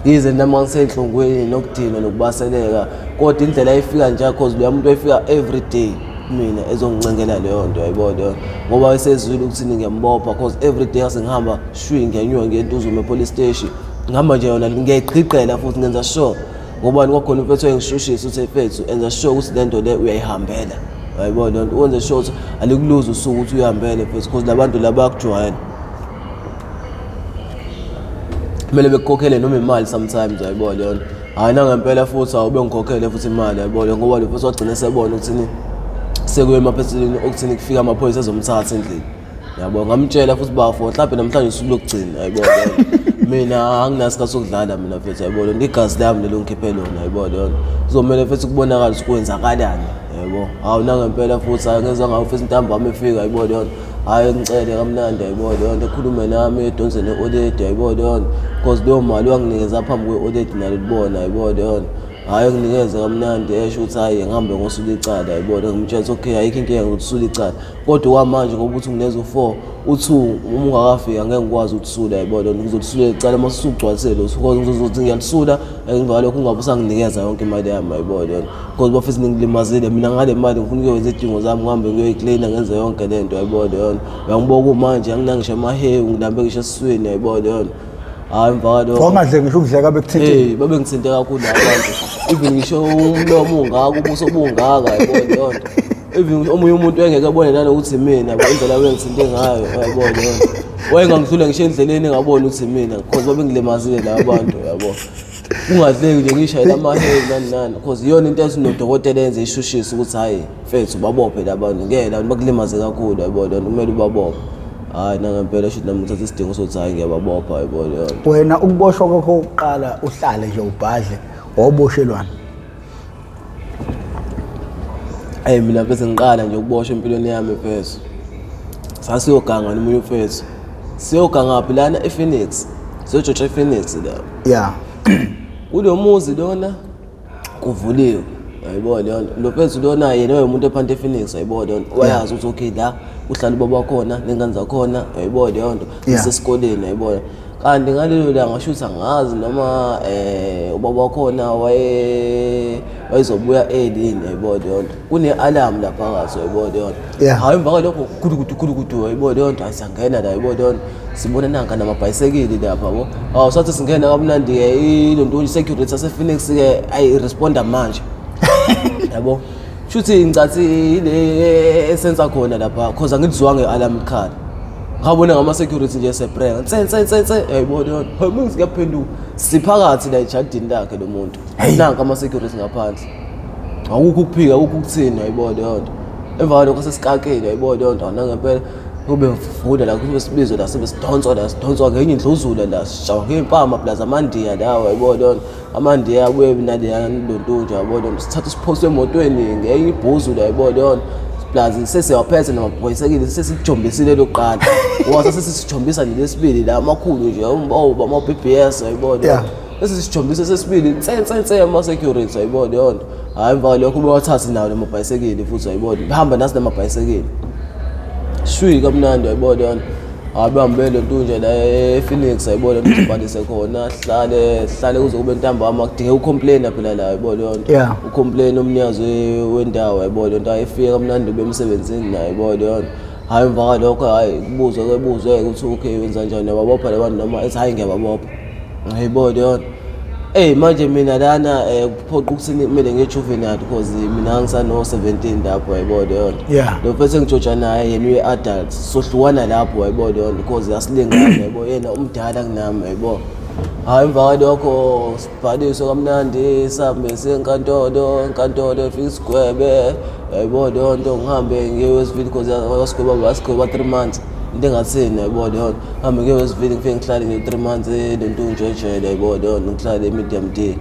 Yize nami ngangisenhlungwini nokudinwa nokubaseleka, kodwa indlela ayifika nje, cause loya muntu wayefika every day mina ezongincengela leyo nto, yayibona leyo, ngoba esezwile ukuthi ngiyambopha, cause every day ngase ngihamba shwi, ngiyenyuka ngiye eNtuzuma e-police station, ngihamba nje yona ngiyayiqhiqela futhi ngenza sure, ngoba kwakhona umfethu wayengishushisha ukuthi mfethu enza sure ukuthi le nto le uyayihambela, yayibona leyo nto, wenze sure ukuthi alikuluzi usuku ukuthi uyihambele mfethu, cause labantu laba bayakujwayela, kumele bekukhokhele noma imali sometimes, yayibona leyo nto. Hhayi, nangempela futhi awube ngikhokhele futhi imali, yayibona, ngoba lo mfethu wagcina esebona ukuthini sekuye emaphethelweni okuthini kufika amaphoyisa ezomthatha endlini, yabo. Ngamtshela futhi, bafo, mhlawumbe namhlanje usuku lokugcina, yayibona, mina anginasikhathi sokudlala mina mfethu, yayibona, igazi lami lelo ngikhiphe lona, yayibona leyo nto, kuzomele mfethu kubonakale ukuthi kwenzakalani, yabo. Hawu, nangempela futhi hayi, ngezwa ngayo futhi ntambama efika, yayibona leyo nto, hhayi, ngicele kamnandi, yayibona leyo nto, ekhulume nami, edonse ne-oledi, yayibona leyo nto, cause leyo mali wanginikeza phambi kwe-oledi nalo libona, yayibona leyo nto. Hhayi, nginikeze kamnandi, esho ukuthi hhayi, ngihambe ngosula icala, yayibona. Ngimtshela ukuthi okay, ayikho inkinga ngokusula icala, kodwa kwamanje ngoba uthi ngineza u-4, u-2 uma ungakafiki angeke ngikwazi ukuthusula, yayibona, ngizothusula icala uma usugcwalisele lo, because ngizothi ngiyalisula emva kwalokho ungabe usanginikeza yonke imali yami, yayibona leyo nto, because bafisi ningilimazile mina ngale mali, ngifuna ukuyowenza izidingo zami, ngihambe ngiyoyiklina, ngenze yonke le nto, yayibona leyo nto. Uyangibuka manje, anginangisho amahewu, ngilambe ngisho esiswini, yayibona leyo nto. Hhayi, emva kwalokho Wangadle ngisho ukudleka bekuthintile. Hey, babengithinte kakhulu abantu, even ngisho umlomo ungaka, ubuso bungaka, yayibona leyo nto, even omunye umuntu engeke ebone nanokuthi mina, yabo, indlela abengithinte ngayo, yayibona leyo nto, wayengangidlula ngisho endleleni engaboni ukuthi mina, because babengilimazile laba bantu, yabo, kungadleki nje ngishayela amahewu nani nani, because iyona into ethi nodokotela enze ishushisa ukuthi hhayi mfethu, babophe labantu, ngeke labantu bakulimaze kakhulu, yayibona leyo nto, kumele ubabophe. Hhayi, nangempela shuthi nami ngithatha isidingo sokuthi hhayi, ngiyababopha, yayibona leyo nto. Wena ukuboshwa kwakho kokuqala uhlale nje ubhadle, wawuboshelwana? Eyi, mina bese ngiqala nje ukuboshwa empilweni yami mfethu. Sasiyoganga nomunye umfethu. Siyoganga phi lana ePhoenix. Siyojotsha ePhoenix la. Kulo muzi lona kuvuliwe. Yayibona leyo nto. Lo mfethu lona yena wayemuntu ephanta ePhoenix, yayibona leyo nto. Wayazi ukuthi okay, la kuhlala ubaba wakhona nengane zakhona, yayibona leyo nto. Isesikoleni, yayibona. Kanti ngalelo langa shuthi angazi noma ubaba wakhona wayezobuya early yini, yayibona leyo nto. Kune-alarm lapha phakathi, yayibona leyo nto. Hhayi, emva kwalokho gulukudu gulukudu, yayibona leyo nto, siyangena la, yayibona leyo nto. Sibona nanka namabhayisekili lapha, yabo. Awu, sathi singena kamnandi-ke, ilo nto i-security yase-Phoenix-ke ayi-responda manje. Yabo. Shuthi ngicathi ile esensa khona lapha, cause angilizwanga i-alarm ikhala. Ngabona ngama-security nje esebrenga. Nse nse nse nse, yayibona leyo nto. Hayi, manje ngiyaphenduka. Siphakathi la ejardini lakhe lo muntu. Nanka ama-security ngaphandle. Akukho ukuphika, akukho ukuthini, yayibona leyo nto. Emva kwalokho sesikakile, yayibona leyo nto, nangempela kube ngifunda la, kube sibizwe la, sibe sidonswa la, sidonswa ngenye indluzula la, sishawa ngey'mpama plus amandiya lawa, yayibona leyo nto. Amandiya abuye naleya lontunja, yayibona leyo nto. Sithatha siphoswe emotweni ngenye ibhuzu la, yayibona leyo nto. Plus sesiyawaphethe namabhoyisekile, sesikujombisile lokuqala. Wase sesijombisa nje lesibili la, amakhulu nje, oh, ama-BBS, yayibona leyo nto. Bese sijombisa sesibili, nse nse nse, ama-security, yayibona leyo nto. Hhayi, emva kwalokho ubewathathe nawo namabhayisekili futhi, yayibona, behamba nasi namabhayisekili. Shwi kamnandi, yayibona leyo nto. Hhayi, behambe le ntunja la e-Phoenix, yayibona, sibhalise khona, sihlale sihlale kuze kube ntambama, kudingeka ucomplain phela la, yayibona leyo nto. Ucomplain umnikazi wendawo, yayibona leyo nto, ayefika kamnandi ube emsebenzini naye, yayibona leyo nto. Hhayi, emva kwalokho hhayi, kubuzwe kebuzwe ukuthi okay, wenza njani, uyababopha labantu noma ethi hhayi, ngiyababopha. Ngiyibona leyo nto. Eyi, manje mina lana kuphoqa ukuthi kumele ngiye juvenile, because mina ngisano-17 lapho, yayibona leyo nto. Lo mfethu engijoja naye yena uye-adult, sohlukana lapho, yayibona leyo nto, because asilingani, yayibona, yena umdala kunami, yayibona. Hhayi, emva kwalokho sibhaliswe kamnandi, sihambe siye enkantolo, enkantolo ifike isigwebe, yayibona leyo nto, ngihambe ngiye Westville because wasigweba wasigweba 3 months, into engathini, yayibona leyo nto. Ngihambe ngiye Westville, ngifike ngihlale nje 3 months elontunja ejele, yayibona leyo nto, ngihlale e-medium D,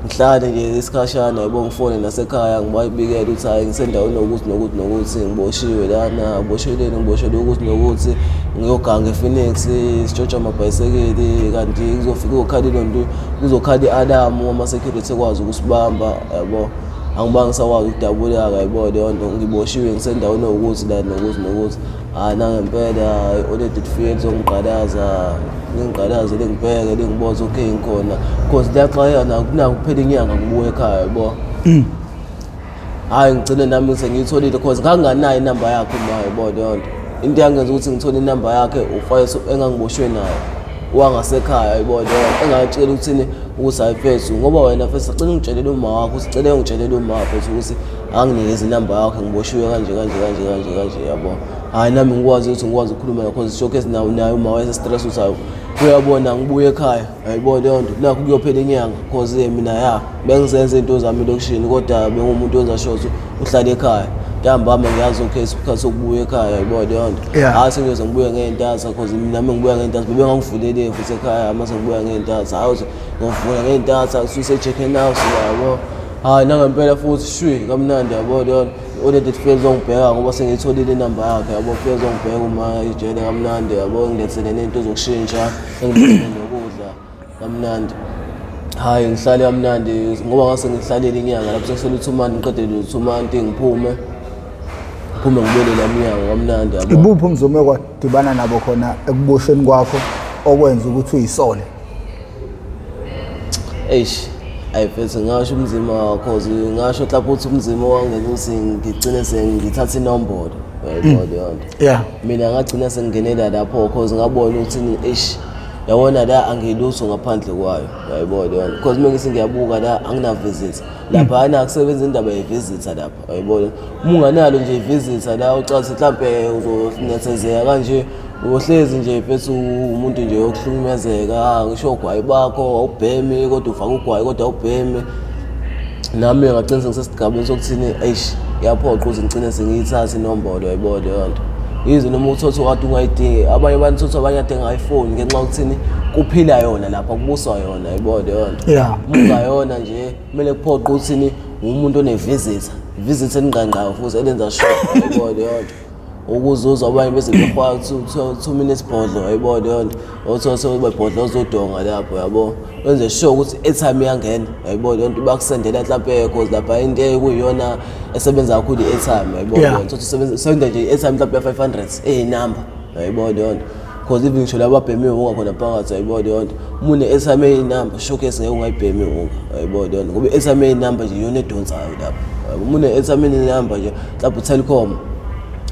ngihlale nje isikhashana, yabo, ngifone nasekhaya ngibabikele ukuthi hhayi, ngisendaweni nokuthi nokuthi nokuthi, ngiboshiwe lana, ngibosheleni, ngiboshelwe ukuthi nokuthi, ngiyoganga ePhoenix, sitshontsha amabhayisekeli, kanti kuzofika kuzokhala ilonto, kuzokhala i-alarm, ama-security ekwazi ukusibamba, yabo. Angibange ngisakwazi ukudabula-ke, yabo, leyo nto, ngiboshiwe, ngisendaweni ewukuthi la nokuthi nokuthi. Hhayi, nangempela i-already lifike lizongiqalaza, lingigqalaze, lingibheke, lingibone, okay, ngikhona, cause liyaxakeka naku kuphela inyanga ngibuya ekhaya, yabo. Hhayi, ngigcine nami sengiyitholile cause nganginganayo inamba yakhe uma, yabo, leyo nto. Into yangenza ukuthi ngithole inamba yakhe ufayethu engangiboshwe naye wangasekhaya, yabo, leyo nto, engatshela ukuthini ukuthi hhayi mfethu, ngoba wena mfethu sacela ungitshelele uma wakho, sicela ungitshelele uma mfethu ukuthi anginikeze inamba yakho, ngiboshiwe kanje kanje kanje kanje kanje, yabo. Hhayi, nami ngikwazi ukuthi ngikwazi ukukhuluma nakho, cause showcase nawo naye uma wayese-stress ukuthi hayi, uyabona ngibuye ekhaya, yayibona leyo nto, nakho kuyophela inyanga, cause mina ya bengizenza iy'nto zami elokishini, kodwa bengumuntu wenza sure ukuthi uhlala ekhaya ntambama, ngiyazi okay isikhathi sokubuya ekhaya, yayibona leyo nto. Hhayi, sengiyoze ngibuye ngey'ntatha, cause nami ngibuya ngey'ntatha, bebengangivuleli futhi ekhaya uma sengibuya ngey'ntatha, hhayi, ngivula ngey'ntatha kususe-Jacken House, yabo. Hhayi, nangempela futhi shwi kamnandi, yabo, leyo nto. Already kufike kuzongibheka ngoba sengiyitholile inamba yakhe, yabo, kufike kuzongibheka uma ijele kamnandi, yabo, ngilethele ney'nto zokushintsha, engilethele nokudla kamnandi. Hhayi, ngihlale kamnandi ngoba ngase ngihlalele inyanga lapho, sekusele u-2 month, ngiqedele u-2 month, ngiphume ngiphume ngibuyele la mnyango kamnandi, yabo. Ibuphi umzume okwadibana nabo khona ekuboshweni kwakho okwenza ukuthi uyisole? Eish, ayi mfethu, ngasho umzima, cause ngasho mhlawumbe ukuthi umzima owangenza ukuthi ngigcine sengithatha inombolo, uyayibona leyo nto. Mina ngagcina sengingenela lapho cause ngabona ukuthi eish, yabona la angilutho ngaphandle kwayo, uyayibona leyo nto, cause uma ngithi ngiyabuka la angina-visitor laphana, akusebenza indaba ye-visitor lapha, uyayibona. Uma unganalo nje i-visitor la, ucathi mhlampe uzonethezeka kanje, uyohlezi nje mfethu umuntu nje yokuhlukumezeka, ngisho ogwayi bakho awubhemi, kodwa ufake ugwayi kodwa awubhemi. Nami ngagcina sengisesigabeni sokuthini, eish, iyaphoqa ukuthi ngigcine sengiyithatha inombolo, yayibona leyo nto. Yize noma uthotha kade ungayidingi, abanye abantu thotha, abanye kade ngayifoni ngenxa yokuthini kuphila yona lapha, kubuswa yona, yayibona leyo nto. Uma ungayona nje kumele kuphoqe ukuthini umuntu one-visitor, visitor eningqangqayo futhi elenza sure, yayibona leyo nto, ukuzuza abanye bese behwaya 2 minutes bhodlo, yayibona leyo nto, othola bebhodla ozodonga lapho, yabo, wenze sure ukuthi airtime iyangena, yayibona leyo nto, bakusendela mhlampe, cause lapha into ekuyiyona esebenza kakhulu i-airtime, yayibona leyo nto, usebenza usenda nje i-airtime mhlampe ya-500 eyinamba, yayibona leyo nto, cause even ngisho laba abhemiwe wonga khona phakathi, yayibona leyo nto. Uma une-airtime eyinamba, showcase ngeke ungayibhemi wonga, yayibona leyo nto, ngoba i-airtime eyinamba nje iyona edonsayo lapho. Uma une-airtime enenamba nje mhlawumbe uTelkom,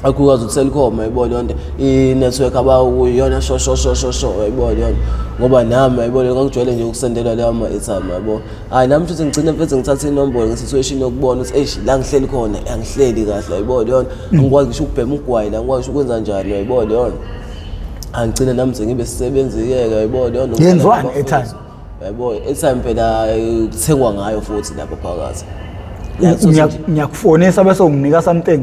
kakhulukazi uTelkom, yayibona leyo nto, i-network abakuyiyona sho sho sho sho sho, yayibona leyo nto, ngoba nami, yayibona, ngangijwayele nje ukusendelwa leyo ma-airtime, yabo. Hhayi, nami futhi ngigcine mfethu ngithathe inombolo nge-situation yokubona ukuthi eish, la ngihleli khona angihleli kahle, yayibona leyo nto, angikwazi ngisho ukubhema ugwayi la, angikwazi ngisho ukwenza njani, yayibona leyo nto. Angigcine nami sengibe sisebenzi-ke, yayibona leyo nto. Yenziwani airtime? Yayibona, airtime phela kuthengwa ngayo futhi lapha phakathi. Ngiyakufonisa bese unginika something.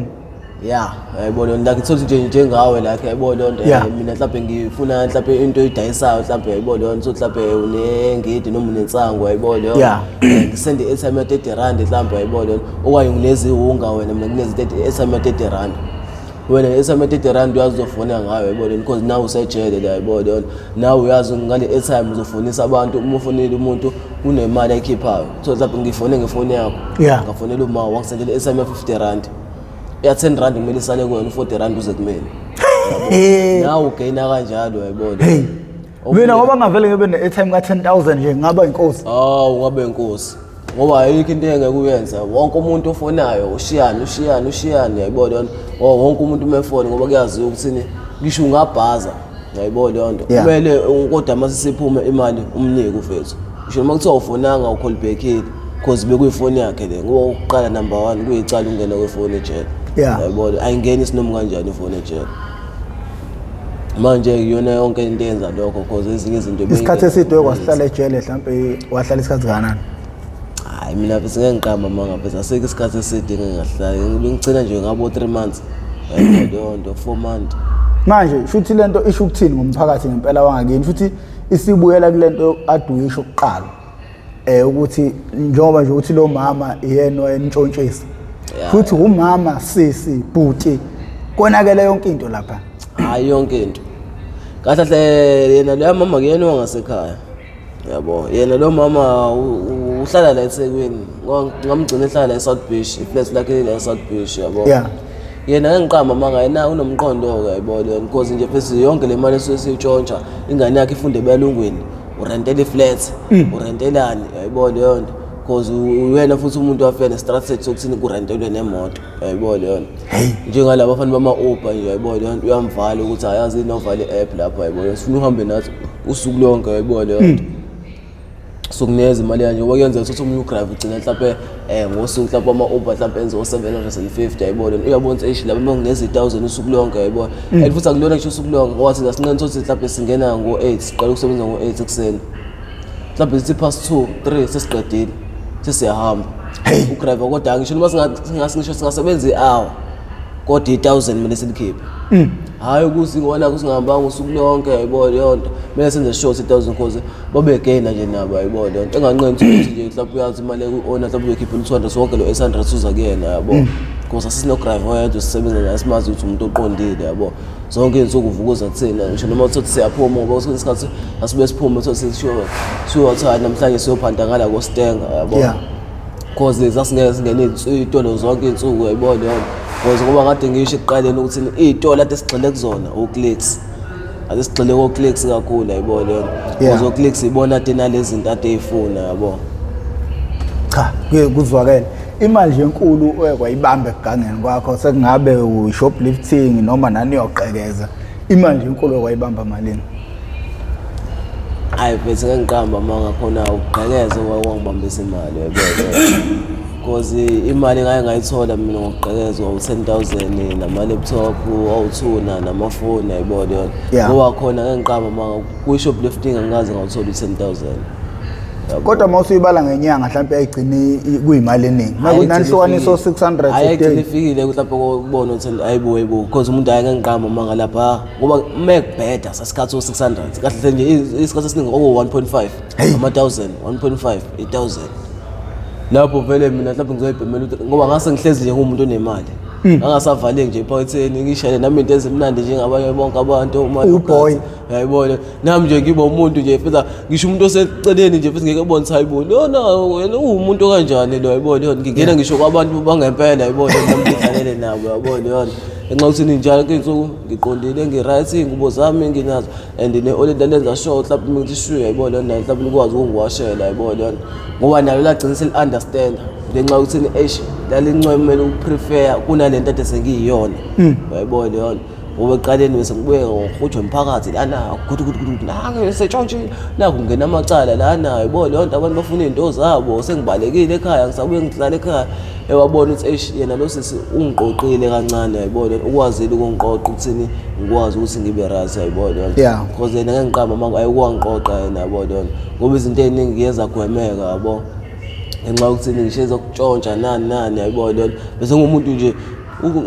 Ya, yayibona, like thothi nje njengawe, like yayibona leyo nto. Mina mhlawumbe ngifuna mhlawumbe into oyidayisayo mhlawumbe, yayibona leyo nto, mhlawumbe unengidi noma unensangu, yayibona leyo. Ngisende i-airtime ya-R30 mhlawumbe, yayibona leyo nto, okanye ngineziwunga wena, mina nginezi airtime ya-R30, wena i-airtime ya-R30 uyazi uzofona ngayo, yayibona, because nawe usejele la, yayibona leyo nto, nawe uyazi ngale airtime uzofonisa abantu, uma ufonile umuntu kunemali ayikhiphayo. So mhlawumbe ngifone ngefoni yakho, ngafonela uma wangisendela i-airtime ya-R50, ya R10 kumele isale kuwena, u-R40 uze kumele nawe ugeyina kanjalo, yayibona. Hey, mina ngoba ngavele ngibe ne-airtime ka-10,000 nje, ngaba inkosi. Hawu, ungabe inkosi ngoba ayikho into engeke uyenze. Wonke umuntu ofonayo ushiyane ushiyane ushiyane, yayibona leyo nto. Oh, wonke umuntu uma efone, ngoba kuyaziwa ukuthini, ngisho ungabhaza, yayibona leyo nto, kumele kodwa uma sesiphume imali umnike ufethu, ngisho noma kuthiwa ufonanga ucallbackile, cause bekuyifoni yakhe le, ngoba okokuqala number one kuyicala ungena kwefoni ejele. Yayibona, ayingeni isinoma kanjani ifoni ejele. Manje iyona yonke into eyenza lokho cause ezinye izinto Isikhathi eside kwasihlala ejele mhlampe wahlala isikhathi kanani? Hayi mina bese ngeke ngiqamba amanga bese asikho isikhathi eside ngingahlali. Ngigcina nje ngabo 3 months. Leyo nto 4 months. Manje shuthi lento isho ukuthini ngomphakathi ngempela wangakini futhi isibuyela kulento ade uyisho kuqala. Ukuthi njengoba nje uthi lo mama yena wayentshontshisa. Futhi umama sisi bhuti konakele yonke into lapha. Hayi yonke into. Kahle kahle yena leya mama kuyena wangasekhaya. Yabo yena lo mama uhlala la eThekwini. Ngamgcina ehlala la eSouth Beach, iflat lakhe la eSouth Beach yabo. Yena ngeke ngiqamba amanga yena unomqondo-ke yabo leyo because nje pheze yonke le mali esuke siyitshontsha ingane yakhe ifunde ebelungwini urentela i-flat urentelani yayibona leyo nto because uyena futhi umuntu wafika ne-strategy sokuthini kurentelwe nemoto yayibona leyo nto njengalaba bafana bama-uber nje yayibona leyo nto uyamvala ukuthi ayazi novala i-app lapho yayibona sifuna uhambe nathi usuku lonke yayibona leyo nto sokunikeza imali kanje ngoba kuyenzeka ukuthi omunye udrayiva ugcina mhlawumpe um ngosuku mhlawumpe ama-uber mhlawumpe enze o-750 yayibona uyabona ukuthi eish laba bangineza i-thousand usuku lonke yayibona and futhi akulona ngisho usuku lonke ngoba thina sinqeni sokuthi mhlawumpe singena ngo-8 siqala ukusebenza ngo-8 ekuseni mhlawumpe sithi past 2 3 sesiqedile sesiyahamba udrayiva kodwa ngisho noma ngisho singasebenza i-hour kodwa i-thousand kumele silikhiphe hhayi ukuthi ngoba nakho singahambanga usuku lonke yayibona leyo nto kumele senze sure ukuthi i-thousand cause babegeyina nje nabo yayibona leyo nto enganqeni ukuthi nje mhlawumbe uyazi imali eku-owner mhlawumbe uyokhiphela u-two hundred wonke lo eight hundred uza kuyena yabo because asisino-driver oyedwa sisebenza naye simazi ukuthi umuntu oqondile yabo zonke iy'nsuku uvuka uza kuthina ngisho noma uthothe siyaphuma ngoba kwesinye isikhathi asibuye siphume uthothe siyothi hayi namhlanje siyophanta ngala kostenga yabo cause sasingeke singene iy'tolo zonke iy'nsuku uyayibona leyo nto cause ngoba kade ngisho ekuqaleni ukuthi iy'tolo ade sigxile kuzona uclicks ade sigxile ko-clicks kakhulu yayibona leyo nto cause o-clicks ibona ade nalezi zinto ade ey'funa yabo. Cha kuye kuzwakele imali nje enkulu oyakwayibamba ekugangeni kwakho sekungabe u-shoplifting noma nani uyoqekeza imali nje enkulu okwayibamba malini? Hayi mfethu ngeke ngiqamba amanga khona ukugqekeza okwangibambisa imali yayibona because imali engake ngayithola mina ngokugqekezwa u-ten thousand nama-laptop awu-two namafoni yayibona yona ngoba khona ngeke ngiqamba amanga kwi-shoplifting angikaze ngawuthola u-ten thousand. Kodwa uma usuyibala ngenyanga mhlawumbe ayigcini kuyimali eningi. Uma kuthi nanihlukanisa o-600 a day. Ayigcini ifikile mhlawumbe kubona ukuthi ayibo ayibo because umuntu ayeke ngiqamba amanga lapha ngoba uma kubheda sasikhathi o-600 kahle hle nje isikhathi esiningi kwaku-1.5 ama-thousand 1.5 i-thousand lapho vele mina mhlawumbe ngizoyibhemela ngoba ngase ngihlezi nje ngumuntu onemali angasavaleki nje ephaketheni ngishayele nami into ezimnandi njengabanye bonke abantu uboy yayibona nami nje ngiba umuntu nje futhi ngisho umuntu oseceleni nje futhi ngeke ebone ukuthi hayibo lona wena uwumuntu okanjani lo yayibona yona ngingena ngisho kwabantu bangempela yayibona nami ngidlalele nabo yabona yona ngenxa yokuthi ninjalo kuyinsuku ngiqondile ngi-right iy'ngubo zami nginazo and ne-oledi lenza sure mhlawumbe ngithi shu yayibona yona mhlawumbe likwazi ukungiwashela yayibona yona ngoba nalo lagcina seli-understanda ngenxa yokuthi eish lalincwemela ukuprefer kunale nto ade sengiyiyona yayibona yona ngoba ekuqaleni bese ngibuye ngohujwa emphakathi lana kuthi kuthi kuthi nange setshontshile naku ngena amacala lana yabo leyo nto abantu bafuna iy'nto zabo sengibalekile ekhaya ngisabuye ngihlala ekhaya ewabona ukuthi eish yena lo sisi ungiqoqile kancane yayibona ukwazile ukungiqoqa ukuthini ngikwazi ukuthi ngibe right yayibona yeah because yena ngeke ngiqamba manga ayikwangiqoqa yena yabona yona ngoba izinto ey'ningi kuye zagwemeka yabo ngenxa yokuthi ngisho ezokutshontsha nani nani yayibona yona bese ngumuntu nje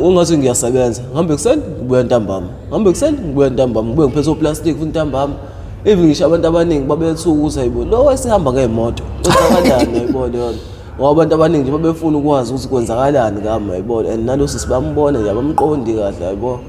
ungathi ngiyasebenza ngihambe ekuseni ngibuya ntambama ngihambe ekuseni ngibuya ntambama ngibuye ngiphethe oplastic futhi ntambama even ngisho abantu abaningi babethuka ukuthi hayibo lo wayesehamba ngey'moto kwenzakalani yayibona yona ngoba abantu abaningi nje babefuna ukwazi ukuthi kwenzakalani ngami yayibona and nalo sisi bambona nje abamqondi kahle yayibona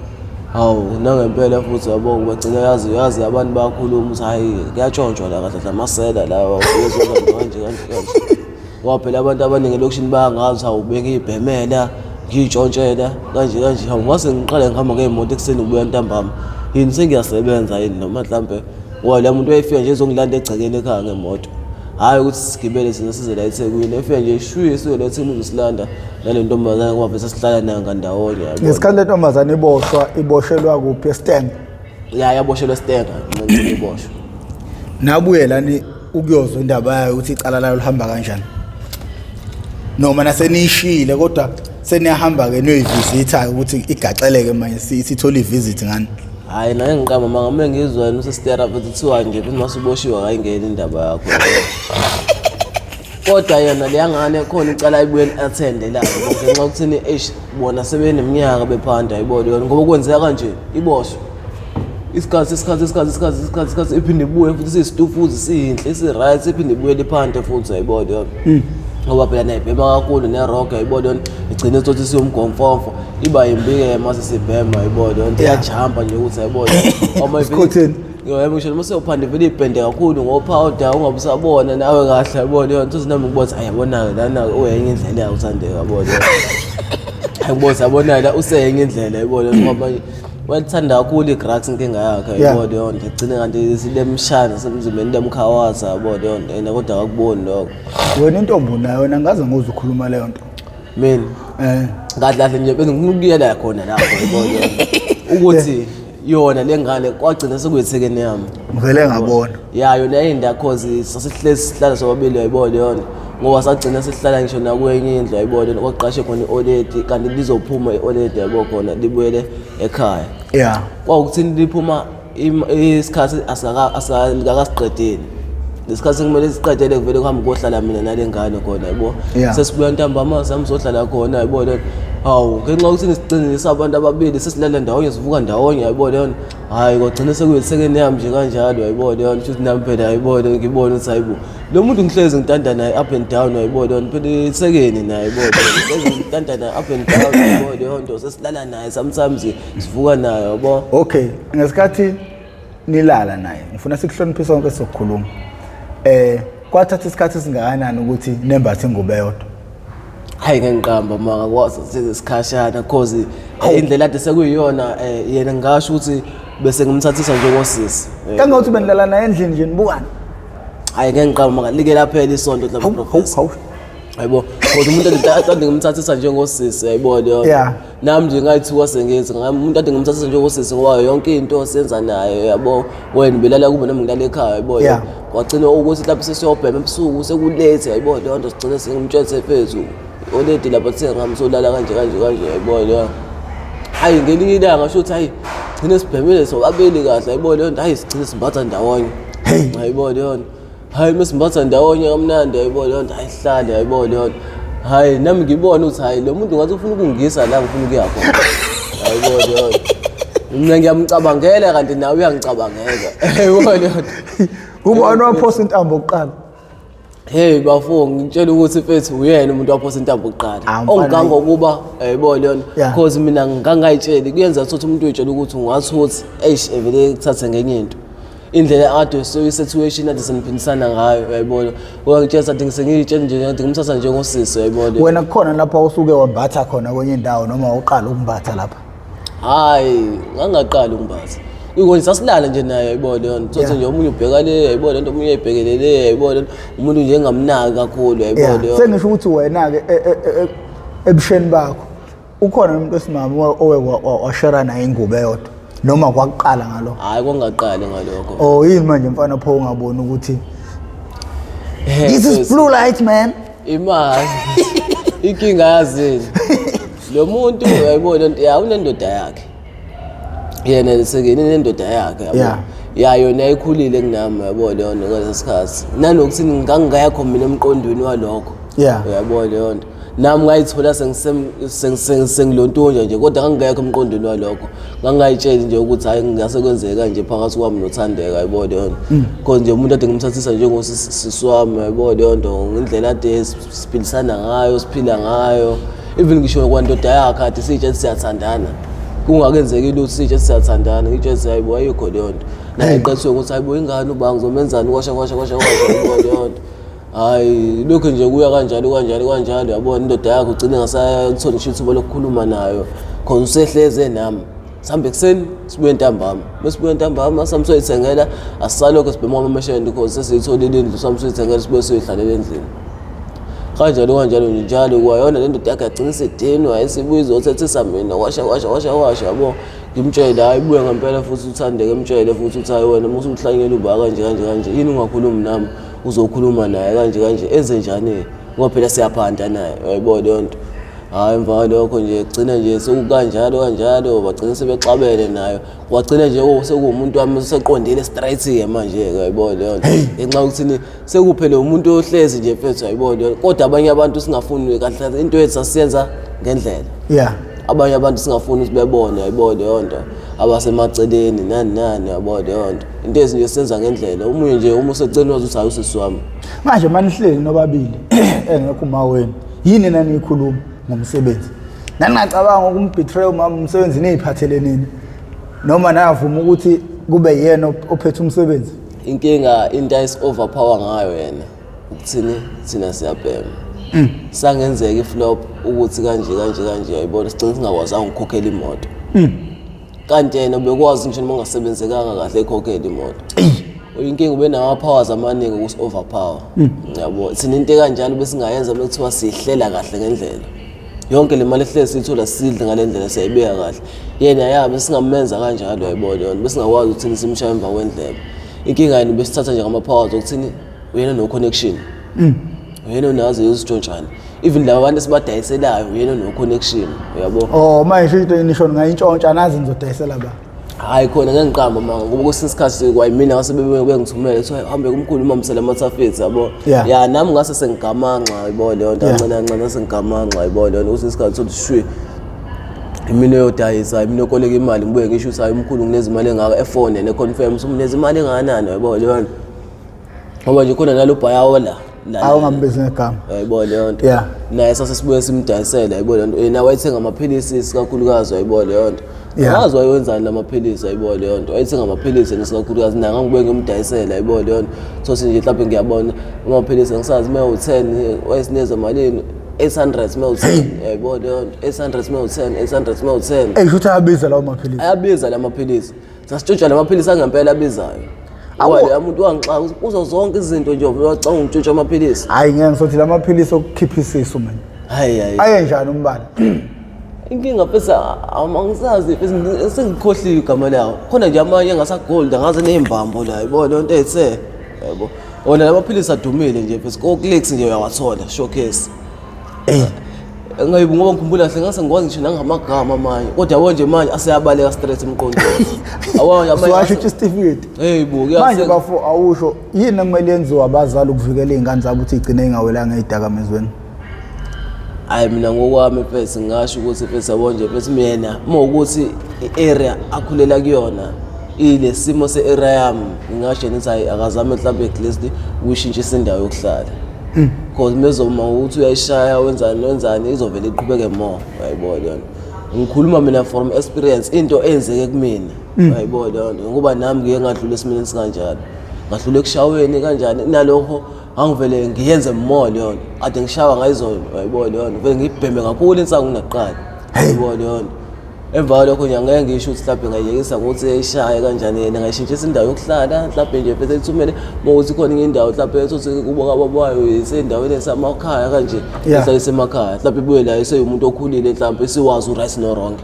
hawu nangempela futhi yabo bagcina yazi yazi abantu bayakhuluma ukuthi hhayi kuyatshontshwa la kahle amasela lawa kanje kanje kanje ngoba phela abantu abaningi elokishini bayangazi hawu bengiyibhemela ngiyitshontshela kanje kanje hawu ngase ngiqale ngihamba ngey'moto ekuseni ngibuya ntambama yini sengiyasebenza yini noma mhlampe ngoba la muntu wayefika nje ezongilanda egcekeni ekhaya ngemoto hhayi ukuthi sigibele sina size la ethekwini efika nje shuye suke la ethekwini uzosilanda nale ntombazane ngoba vese sihlala nayo ngandawonye yabona. Ngesikhathi le ntombazane iboshwa iboshelwa kuphi eStenga? Ya yaboshelwa eStenga mina iboshwa. Nabuye lani ukuyozwa indaba yayo ukuthi icala layo lihamba kanjani noma naseniyishile kodwa seniyahamba-ke niyoyivizitha ukuthi igaxeleke manje sithole ivisit ngani. Hhayi naye ngiqamba manga uma ngizwa yena usesitera futhi kuthiwa nje futhi uma uboshiwe akayingeni indaba yakho. Kodwa yona leya ngane khona icala ibuye li-athende la ngenxa yokuthini eish bona sebeneminyaka bephanda ayibona yona ngoba kwenzeka kanje iboshwe isikhathi isikhathi isikhathi isikhathi isikhathi isikhathi iphinde ibuye futhi siyisitufuzi siyinhle isi-right iphinde ibuye liphande futhi ayibona yona ngoba phela nayibhema kakhulu ne-rock ayibona yona igcine ithothi siyomgomfomfo iba yimbi-ke mase sibhema ayibona yona iyajampa nje ukuthi ayibona Sikhotheni. Yebo ngisho noma sewuphande vele ibhende kakhulu ngophawuda ungabe usabona nawe kahle yabona yona uthi nami ngibona ayi yabona-ke lana uyenye indlela yakho uthandeka yabona hayi ngibona yabona la useyenye indlela yabona ngoba manje walithanda kakhulu i-drugs inkinga yakhe yabona yona igcine kanti silemshana semzimbeni lemkhawaza yabona yona and kodwa akakuboni lokho. Wena intombi unayo wena ngaze ngizwe ukhuluma leyo nto. Mina kahle kahle nje bengifuna ukuyela khona lapho yabona ukuthi yona le ngane kwagcina sekuyithekeni yami. Ngivele ngabona. Ya yona yayinda cause sasihlezi sihlala sobabili yayibona yona ngoba sagcina sihlala ngisho nakwenye indlu yayibona kwaqashe khona i-oledi kanti lizophuma i-oledi yabo khona libuyele ekhaya. Yeah. Kwawukuthini liphuma isikhathi asikakasiqedeli lesikhathi kumele siqedele kuvele kuhambe kohlala mina nale ngane khona yabo sesibuya ntambama sami sohlala khona yabo le hawu ngenxa yokuthi sigcinisa abantu ababili sesilala ndawonye sivuka ndawonye yabo leyo hayi kwagcina sekuyisekeni yami nje kanjalo yayibona leyo nto futhi nami phela yayibona ngibona ukuthi hayibo lo muntu ngihlezi ngitanda naye up and down yayibona leyo nto phela isekeni naye yayibona ngihlezi ngitanda naye up and down yayibona leyo nto sesilala naye sometimes sivuka naye yabo. Okay, ngesikhathi nilala naye ngifuna sikuhloniphe sonke sizokhuluma. Kwathatha isikhathi esingakanani ukuthi nembathe ingubo eyodwa? Hayi ngeke ngiqamba manga kwaze isikhashana cause indlela ade sekuyiyona yena ngingasho ukuthi bese ngimthathisa njengosisi. Kangokuthi benilala naye endlini nje nibukana. Hayi ngeke ngiqamba manga like laphela isonto mhlawumbe professor. Hayibo, cause umuntu ade ngimthathisa njengosisi yayibona leyo. Yeah. Nami nje ngayithuka sengithi umuntu ade ngimthathisa njengosisi ngoba yonke into senza naye yabo. Wena ubelala kubo nami ngilala ekhaya yabo. Yeah. Kwagcina ukuthi lapho sesiyobhema ebusuku sekulethe yayibona leyo nto sigcine sengimtshela phezulu. Oledi lapha kuthe ngamsolala kanje kanje kanje yayibona leyo. Hayi ngelinye ilanga sho ukuthi hayi gcine sibhemile sobabili kahle yayibona leyo nto hayi sigcine simbatha ndawonye. Hey. Yayibona leyo nto. Hayi mesimbatha ndawonye kamnandi yayibona leyo nto hayi hlale yayibona leyo nto. Hayi nami ngibona ukuthi hayi lo muntu ngathi ufuna ukungisa la ngifuna ukuya khona. Yayibona leyo nto. Mina ngiyamcabangela kanti nawe uyangicabangela. Yayibona leyo nto. Ubani waphosa intambo kuqala? Hey bafo ngitshela ukuthi mfethu uyena umuntu waphosa intambo kuqala. Ah, mfana, Ongangokuba yayibona leyo nto. Yeah. Cause mina ngangayitsheli kuyenza ukuthi umuntu uyitshela ukuthi ungathi uthi eish evele kuthathe ngenye into. Indlela ade soyi-situation ade seniphindisana ngayo uyayibona. Uyangitshela sathi ngisengiyitshela nje ngathi ngimthatha njengosisi uyayibona. Wena kukhona lapha usuke wambatha khona kwenye indawo noma uqala ukumbatha lapha? Hayi, ngangaqali ukumbatha. Uyikona sasilala nje naye yayibona leyo nto. Thothi nje omunye ubheka le yayibona lento omunye uyayibhekele le yayibona lento. Umuntu nje engamnaki kakhulu yayibona leyo. Sengisho ukuthi wena-ke ebusheni bakho ukhona umuntu wesimame owe washera naye ingubo eyodwa noma kwakuqala ngalokho? Hayi kwangaqali ngalokho. Oh yini manje mfana pho ungaboni ukuthi this is blue light man. Imali. Inkinga yazini. Lo muntu uyayibona into ya unendoda yakhe. Yena lesekeni nendoda yakhe yabo. Yeah. Ya yona ayikhulile kunami yabo leyo nto ngaleso sikhathi. Nanokuthi ngangingekho mina emqondweni walokho. Yeah. Uyabo leyo nto. Nami ngayithola sengilontonja nje kodwa ngangingekho emqondweni walokho. Ngangayitsheli nje ukuthi hayi ngase kwenzeka nje phakathi kwami noThandeka yabo leyo nto. Because nje umuntu ade ngimthathisa njengosisi wami yabo leyo nto ngendlela ade siphilisana ngayo siphila ngayo. Even ngisho kwandoda yakhe ade siyitshela siyathandana. Kungakenzeki lutho siyitshela siyathandana ngitshela hayibo ayikho leyo nto. Naye eqethiwe ukuthi hayibo ingane uba ngizomenzani kwasha kwasha kwasha kwasha yabo leyo nto. Hayi lokho nje kuya kanjalo kanjalo kanjalo yabona indoda yakho ugcine ngasatholi ngisho ithuba lokukhuluma nayo khona usehleze nami. Sihambe ekuseni sibuye ntambama. Mesibuye ntambama samsoyithengela asisalokho sibhema amamesheni because sesiyitholile indlu samsoyithengela sibuye siyoyihlalela endlini. Kanjalo kanjalo nje njalo kwayona le ndoda yakhe yagcina isedinwa esibuye izothethisa mina washa washa washa washa yabo. Ngimtshele hayi buye ngempela futhi uthandeke emtshele futhi uthi hayi wena uma usuhlanyela uba kanje kanje kanje yini ungakhulumi nami uzokhuluma naye kanje kanje enze njani ngoba phela siyaphanda naye uyayibona leyo nto. Hhayi, emva kwalokho nje gcina nje sekukanjalo kanjalo, bagcina sebexabene nayo, kwagcina nje sekuwumuntu wami useqondile straight-ke manje-ke, uyayibona leyo nto. Ngenxa yokuthini sekuphele umuntu ohlezi nje mfethu, uyayibona leyo nto. Kodwa abanye abantu singafuni kahle kahle into yethu sasiyenza ngendlela. Abanye abantu singafuni ukuthi bebone, uyayibona leyo nto, abasemaceleni nani nani, uyayibona leyo nto. Into ezi nje senza ngendlela, omunye nje uma useceleni wazi ukuthi hhayi usisi wami. Manje manihleli nobabili engekho uma wenu, yini naniyikhuluma ngomsebenzi? Naningacabanga ukumbetray umama umsebenzi niyiphathele nini? Noma navuma ukuthi kube yena ophethe umsebenzi? Inkinga into ayisi overpower ngayo yena ukuthini, thina siyabhema. Sangenzeka iflop ukuthi kanje kanje kanje, yayibona, sigcina singakwazanga ukukhokhela imoto. Kanti yena ubekwazi ngisho noma ungasebenzekanga kahle ekhokhela imoto. Inkinga ube nama-powers amaningi ukusi-overpower. Yabo, thina into ekanjalo besingayenza uma kuthiwa siyihlela kahle ngendlela. Yonke le mali ehlezi siyithola sidle ngale ndlela, siyayibeka kahle. Yena ya besingamenza kanjalo, yayibona yona, besingakwazi ukuthini simshaye emva kwendlebe. Inkinga yena besithatha nje ngama-powers okuthini uyena no-connection. Uyena onazo izitshontshane. Even laba bantu esibadayiselayo uyena no-connection, uyabo. Oh, manje into nisho ngayintshontsha nazi nizodayisela ba. Hhayi khona ngeke ngiqambe manga ngoba kwesinye isikhathi kwayimina ngase bengithumele kuthiwa hambe kumkhulu umamsela amathafethi, yabo. Ya nami ngase sengigamanxa, yabo leyo nto, kancane kancane sengigamanxa, yabo leyo nto. Kwesinye isikhathi uthi shwi imina eyodayisa, imina okoleka imali, ngibuye ngisho ukuthi hayi umkhulu nginezimali engaka, efone ne-confirm ukuthi unezimali engakanani, yabo leyo nto. Ngoba nje khona nalo bhayawo la. Awungambizi ngegama. Yayibona leyo nto. Naye sase sibuye simdayisela, yayibona leyo nto. Yena wayethenga amaphilisi isikakhulukazi, yayibona leyo nto. Angazi wayewenzani la maphilisi, yayibona leyo nto. Wayethenga amaphilisi yena isikakhulukazi, naye ngangibuye ngimdayisela, yayibona leyo nto. Thothi nje mhlawumbe ngiyabona amaphilisi angisazi uma ewu-10 wayesinikeza malini, 800 uma ewu-10, yayibona leyo nto. 800 uma ewu-10, 800 uma ewu-10. Ey, kusho ukuthi ayabiza lawo maphilisi. Ayabiza la maphilisi. Sasitshontsha la maphilisi angempela abizayo. Wale umuntu wangixaka kuzo zonke izinto nje wacanga ngitshontsha amaphilisi. Hayi ngeke ngisothi la maphilisi okukhipha isisu mina. Hayi hayi. Ayenjani umbala? Inkinga mfethu angisazi mfethu sengikhohliwe igama lawo. Khona nje amanye engasagold angaze nezimbambo la, yabo leyo nto ethe. Yabo. Wona la maphilisi adumile nje mfethu ko Clicks nje uyawathola showcase. Ey. Ngayibu ngoba ngikhumbula kahle ngase ngikwazi ngisho nangamagama amanye. Kodwa yabo nje manje aseyabaleka straight emqondweni. Yabo nje amanye. Usuwasho isitifiketi. Hey bo, Manje bafo awusho yini ekumele yenziwe abazali ukuvikela izingane zabo ukuthi igcine ingawelanga ezidakamizweni? Hayi mina ngokwami mfethu ngingasho ukuthi mfethu yabo nje mfethu mina uma ukuthi i-area akhulela kuyona ile simo se-area yami ngingasho ngithi hayi akazame mhlawumbe at least ukuyishintshisa indawo yokuhlala. Because mezoma ukuthi uyayishaya wenzani wenzani izovele iqhubeke more, uyayibona yona. Ngikhuluma mina from experience, into eyenzeke kumina, uyayibona yona, ngoba nami ngike ngadlula esimeni esikanjalo, ngadlula ekushaweni kanjani, nalokho angivele ngiyenze more leyo nto ade ngishawa ngayizolo, uyayibona leyo nto, vele ngibheme kakhulu insangu kunakuqala, uyayibona leyo nto. Emva kwalokho nje angeke ngisho ukuthi mhlawumbe ngayiyekisa ngokuthi eyishaye kanjani yena, ngayishintshisa indawo yokuhlala mhlawumbe nje bese ithumele uma ukuthi khona enye indawo mhlawumbe ethuthi kubo kababayo isendaweni esamakhaya kanje, ehlala isemakhaya mhlawumbe ibuye la iseyumuntu okhulile mhlawumbe isiwazi u-right no-wrong.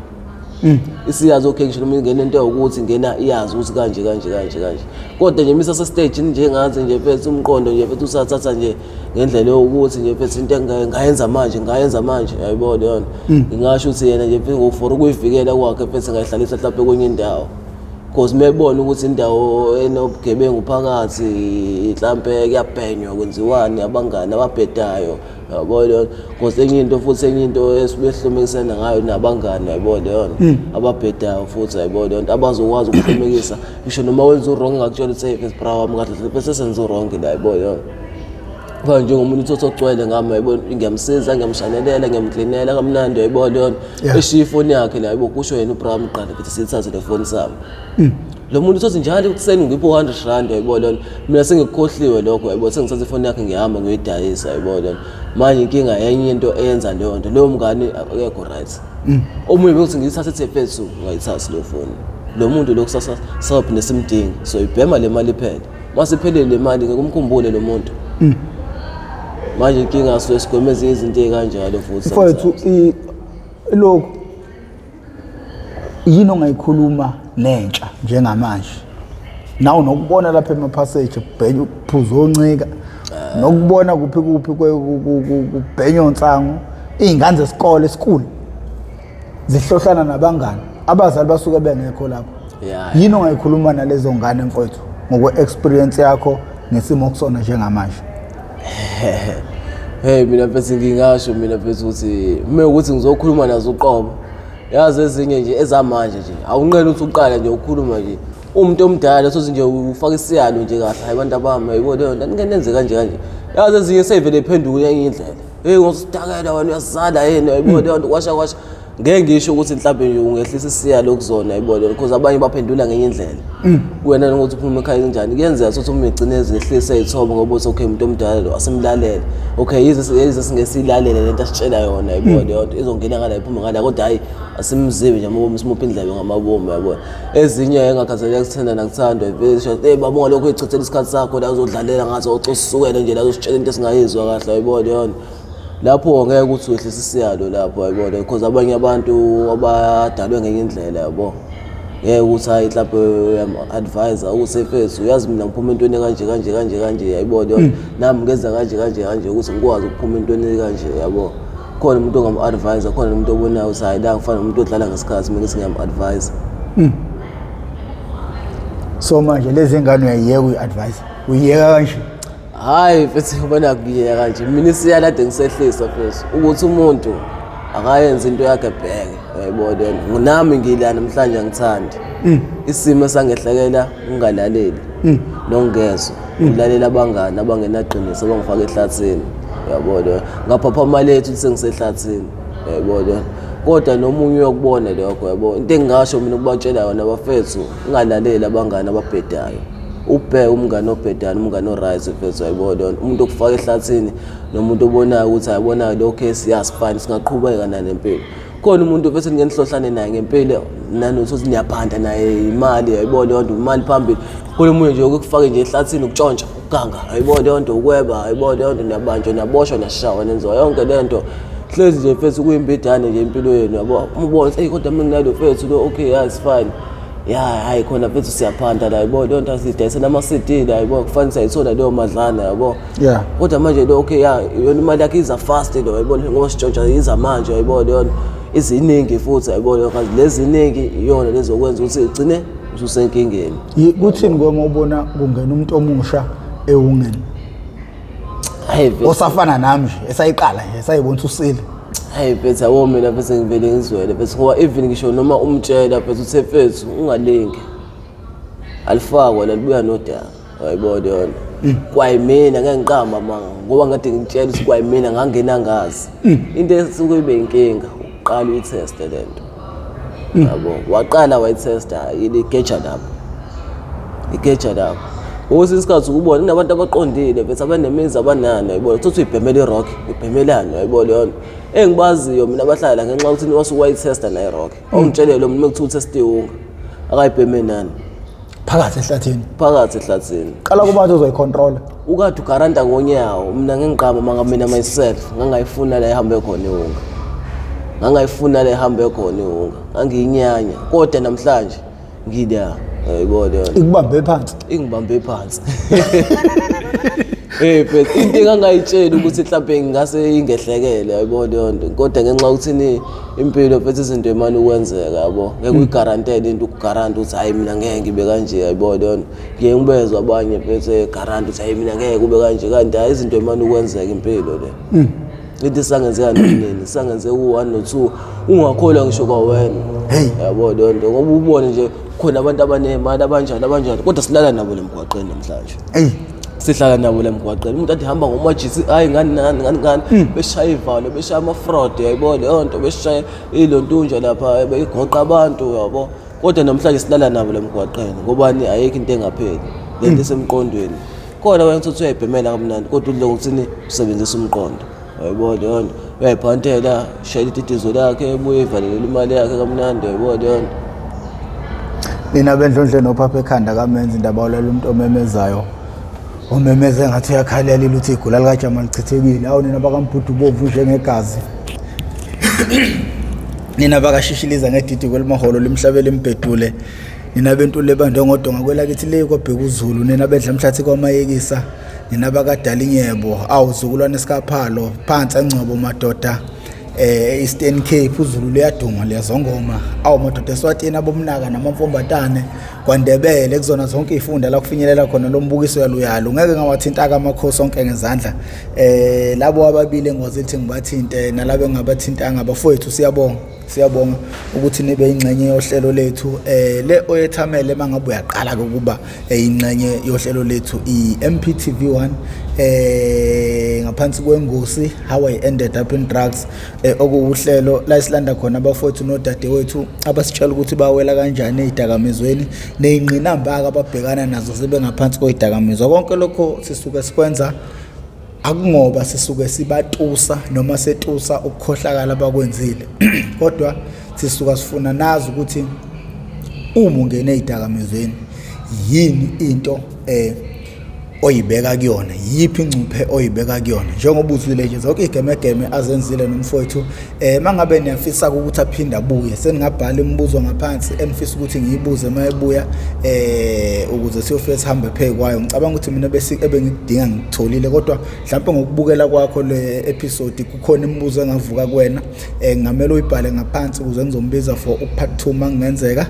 Isiyazi okay ngisho noma ingena into yokuthi ingena iyazi ukuthi kanje kanje kanje kanje, kodwa nje misa sestage njengathi nje mfethu umqondo nje mfethu usathatha nje ngendlela yokuthi nje mfethu into engayenza manje ngayenza manje, uyayibona leyo nto. Ngingasho ukuthi yena nje mfethu for ukuyivikela kwakhe mfethu ngayihlalisa mhlawumbe kwenye indawo, because mebona ukuthi indawo enobugebengu phakathi mhlampe kuyabhenywa kwenziwani abangani ababhedayo, yabo leyo nto. Because enye into futhi enye into esibuye sihlomekisana ngayo nabangani, yabo leyo nto, ababhedayo futhi, yabo leyo nto, abazokwazi ukuhlomekisa ngisho noma wenza u-wrong, ngakutshela ukuthi hey mfethu bra wami kahle bese senza u-wrong la, yabo leyo nto. Ngoba njengomuntu uthi ogcwele ngami, yabo, ngiyamsiza, ngiyamshanelela, ngiyamklinela kamnandi, yabo leyo nto. Eshiya ifoni yakhe la, yabo, kusho yena ubra wami qala ukuthi sithathe le foni sami. Lo muntu uthi njalo ekuseni ngiphe u-100 rand, yayibona leyo nto. Mina sengikukhohliwe lokho, yayibona, sengithatha ifoni yakhe ngihamba ngiyoyidayisa, yayibona leyo nto. Manje inkinga enye into eyenza leyo nto, loyo mngani akekho right. Omunye bekuthi ngiyithathe ethe mfethu ungayithathi leyo foni. Lo muntu lo kusasa sawuphinde simdinge, so ibhema le mali iphele. Mase iphelile le mali ngeke umkhumbule lo muntu. Manje inkinga suke sigweme ezinye izinto ey'kanjalo futhi. Mfowethu lokhu yini ongayikhuluma nentsha njengamanje nawe nokubona lapha emaphasage kubhenya uphuza oncika nokubona kuphi kuphi kubhenywa onsangu Iy'ngane zesikole esikhulu zihlohlana nabangani, abazali basuke bengekho lapho. Yini ongayikhuluma nalezo ngane mfowethu ngokwe-experience yakho nesimo okusona njengamanje? Hey mina mfethu, ngingasho mina mfethu ukuthi uma ukuthi ngizokhuluma nazo uqobo, yazi ezinye nje ezamanje nje awunqeni ukuthi uqale nje ukhuluma nje umuntu omdala sothi nje ufaka isiyalo nje kahle, hayi bantu abami, yayibona leyo nto, nike nenze kanje kanje. Yazi ezinye seyivele iphenduke enye indlela, hey ngosidakela wena uyasizala yini, yayibona leyo nto, kwasha kwasha. Ngeke ngisho ukuthi mhlawumbe nje ungehlisa isiyalo kuzona, yayibona, because abanye baphendula ngenye indlela. Wena nokuthi uphuma ekhaya kanjani, kuyenzeka ukuthi uma egcine ezehlisa ey'thoba ngoba uthi okay umuntu omdala lo asimlalele, okay yize singesiyilalele lento asitshela yona, yayibona leyo nto izongena ngala iphume ngala, kodwa hhayi asimzibe nje amabomu, simuphe indlebe ngamabomu, yabona. Ezinye engakhathaleki kuthanda nakuthandwa vele sho hey baba ungalokhu uyichithela isikhathi sakho la uzodlalela ngathi ocosukele nje la uzositshela into esingayizwa kahle, yayibona leyo nto. Lapho ngeke ukuthi wehlisa isiyalo lapho, yayibona, because abanye abantu abadalwe ngenye indlela, yabo. Ngeke ukuthi hayi mhlawumbe uyam-advise ukuthi mfethu uyazi mina ngiphuma entweni kanje kanje kanje kanje, yayibona leyo nto, nami ngenza kanje kanje kanje ukuthi ngikwazi ukuphuma entweni kanje, yabo. Khona umuntu ongam-advise, khona umuntu obonayo ukuthi hayi la ngifana nomuntu odlala ngesikhathi, mina ngithi ngiyam-advise. So manje lezi ngane uyayiyeka uyi-advise, uyiyeka kanje? Hhayi mfethu, ngibona kuyeka kanje mina isiyalo ade ngisehlisa mfethu ukuthi umuntu akayenze into yakhe ebheke, uyayibona leyo nto. Nami ngila namhlanje angithandi isimo esangehlekela, ungalaleli nongezwa, ulalela abangani abangenaqiniso abangifaka ehlathini, uyabona. Ngaphaphama lethu ukuthi sengisehlathini, uyayibona, kodwa nomunye uyakubona lokho, uyabo. Into engingasho mina ukubatshela yona bafethu, ungalaleli abangani ababhedayo, ubheke umngani obhedayo umngani o-right mfethu, uyayibona leyo nto. Umuntu okufaka ehlathini nomuntu obonayo ukuthi ayibonayo lo case yasifani, singaqhubeka nalempilo. Khona umuntu mfethu ngenihlohlane naye ngempilo nanokuthi uthi niyaphanda naye imali, yayibona leyo nto, imali phambili. Khona omunye nje okufake nje ehlathini, ukutshontsha, ukuganga, yayibona leyo nto, ukweba, yayibona leyo nto, niyabanjwa, niyaboshwa, niyashawa, nenziwa yonke le nto. Hlezi nje mfethu kuyimbidane nje impilo yenu, yabo. Uma ubona ukuthi eyi kodwa mina nginalo mfethu lo, okay ya it's fine, ya hayi khona mfethu siyaphanda la, yabo leyo nto, sidayisela ama-CD la, yabo, kufanele siyayithola leyo madlana, yabo. Kodwa manje lo okay ya yona imali yakhe iza fast lo, yayibona, ngoba sitshontsha iza manje, yayibona leyo nto, iziningi futhi, yayibona leyo, kanti lezi ziningi iyona lezokwenza ukuthi ugcine ususenkingeni. Kuthini kwema ubona kungena umuntu omusha ewungeni? Hayi mfethu. Osafana nami nje, esayiqala nje, esayibona ukuthi usile. Hayi mfethu, yabo mina mfethu ngivele ngizwele mfethu, ngoba even ngisho noma umtshela mfethu uthe mfethu ungalingi, alifakwa lalibuya nodaka, uyayibona leyo nto. Kwayimina ngeke ngiqamba amanga ngoba ngade ngitshela ukuthi kwayimina ngangena ngazi. Into esuke ibe inkinga ukuqala uyitheste le nto, yabo. Waqala wayithesta, igeja lapho, igeja lapho. Kwesinye isikhathi ukubona kunabantu abaqondile mfethu, abanemizi, abanani, uyayibona, uthi uyibhemela i-rock, uyibhemelani, uyayibona leyo nto. Engibaziyo mina abahlala la ngenxa yokuthi wasuke wayithesta naye i-rock, awungitshele lo muntu uma kuthiwa utheste iwunga akayibheme nani phakathi ehlathini, phakathi ehlathini. Qala kubantu ozoyicontrola. Ukade ugaranta ngonyawo. Mina ngengiqamba manga, mina myself ngangayifuna la ihambe khona iwunga, ngangayifuna la ihambe khona iwunga, ngangiyinyanya, kodwa namhlanje ngila, uyayibona leyo nto. Ikubambe phansi. Ingibambe phansi. Eh mfethu, into engangayitsheli ukuthi mhlawumbe ngingase ingehlekele, uyayibona leyo nto, kodwa ngenxa yokuthini impilo mfethu izinto emane ukwenzeka, yabo, ngeke uyigarantele into, ukugaranta ukuthi hayi mina ngeke ngibe kanje, uyayibona leyo nto. Ngiye ngibezwa abanye mfethu egaranta ukuthi hayi mina ngeke kube kanje, kanti hayi izinto emane ukwenzeka, impilo le. Into isangenzeka nini, isangenzeka u-1 no-2, ungakholwa ngisho kwawena, yabo leyo nto, ngoba ubone nje khona abantu abanemali abanjani abanjani, kodwa silala nabo le mgwaqeni namhlanje. Sihlala nabo la emgwaqeni, umuntu athi hamba ngomajisi, hayi ngani ngani ngani ngani, beshaya ivalo, beshaya ama-fraud, yayibona leyo nto, beshaya ilontunja lapha, beyigoqa abantu, yabo. Kodwa namhlanje silala nabo la emgwaqeni, ngobani? Ayikho into engapheli le nto isemqondweni. Khona wena uthi uyayibhemela kamnandi, kodwa udle ngokuthini usebenzisa umqondo, uyayibona leyo nto, uyayiphantela, shayela ididizo lakhe, ebuye ivalelele imali yakhe kamnandi, uyayibona leyo nto. Nina bendlondle nophapha ekhanda kamenza indaba olela umuntu omemezayo, omemeza engathi uyakhalela ukuthi igula likajama lichithekile. Awu nina bakambhudu bomvu njengegazi, nina bakashishiliza ngedidi kwelimaholo limhlabele imbhedule, nina bentule banjengodonga kwelakithi le kwabheka uZulu, nina bedla mhlathi kwamayekisa, nina bakadala inyebo, awu zukulwane sikaphalo phansi engcobo madoda. Eastern Cape uZulu luyaduma liyazongoma. Awu madoda, eSwatini abomnaka namamfombatane, kwaNdebele, kuzona zonke izifunda la kufinyelela khona lo mbukiso yaluyalo. Ngeke ngawathinta amakhosi onke ngezandla. Labo ababili engikwazi ukuthi ngibathinte nalabo engingabathintanga, bafowethu, siyabonga. Siyabonga ukuthi nibe ingxenye yohlelo lethu. Le oyethamele mangabe uyaqala ke ukuba ingxenye yohlelo lethu, i-MPTV 1, ngaphansi kwengosi "How I Ended Up in Drugs", okuwuhlelo la isilanda khona abafowethu nodadewethu abasitshela ukuthi bawela kanjani ezidakamizweni nezingqinamba ababhekana nazo sebengaphansi kwezidakamizwa. Konke lokho sisuke sikwenza akungoba sisuke sibatusa noma setusa ukukhohlakala abakwenzile, kodwa sisuka sifuna nazi ukuthi uma ungena ezidakamizweni yini into oyibeka kuyona, yiphi ingcuphe oyibeka kuyona. Njengoba uzwile nje zonke igemegeme azenzile nomfowethu, mangabe niyafisa ukuthi aphinde abuye, seningabhala imibuzo ngaphansi enifisa ukuthi ngiyibuze mayebuya, ukuze siyofika sihambe phezu kwayo. Ngicabanga ukuthi mina bese ebengikudinga ngikutholile, kodwa mhlawumbe ngokubukela kwakho le episode kukhona imibuzo engavuka kuwena, ngamele uyibhale ngaphansi ukuze ngizombiza for u-part 2 mangenzeka.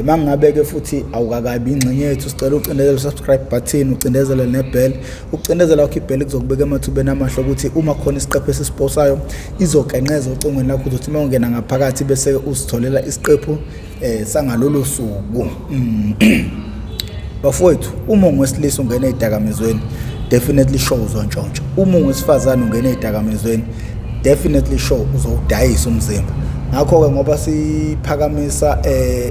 Mangabe ke futhi awukakabi ingxenye yethu, sicela ucindezele subscribe button, ucindezele ne-bell. Ukucindezela kwakho i-bell kuzokubeka emathubeni amahle ukuthi uma khona isiqephu esisiposayo izokenqeza ocingweni lakho, uzothi uma ungena ngaphakathi bese usitholela isiqephu sangalolu suku. Bafowethu, uma ungowesilisa ungena ey'dakamizweni, definitely sure uzontshontsha. Uma ungowesifazane ungena ey'dakamizweni, definitely sure uzowudayisa umzimba. Ngakho-ke ngoba siphakamisa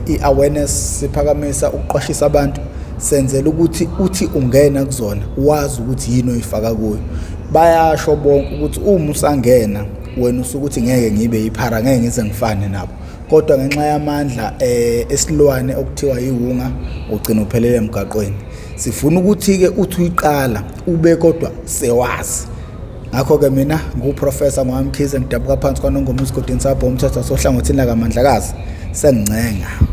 i-awareness, siphakamisa ukuqwashisa abantu, senzela ukuthi uthi ungena kuzona wazi ukuthi yini oyifaka kuyo. Bayasho bonke ukuthi uma usangena wena usukuthi ngeke ngibe iphara, ngeke ngize ngifane nabo, kodwa ngenxa yamandla esilwane okuthiwa iwunga ugcina uphelele emgaqweni. Sifuna ukuthi-ke uthi uyiqala ube kodwa sewazi. Ngakho-ke mina ngu-Professor Ngwamkhize, ngidabuka phansi kwaNongoma esigodini sabho umthetho wasohlangothini lakamandlakazi. Sengincenga.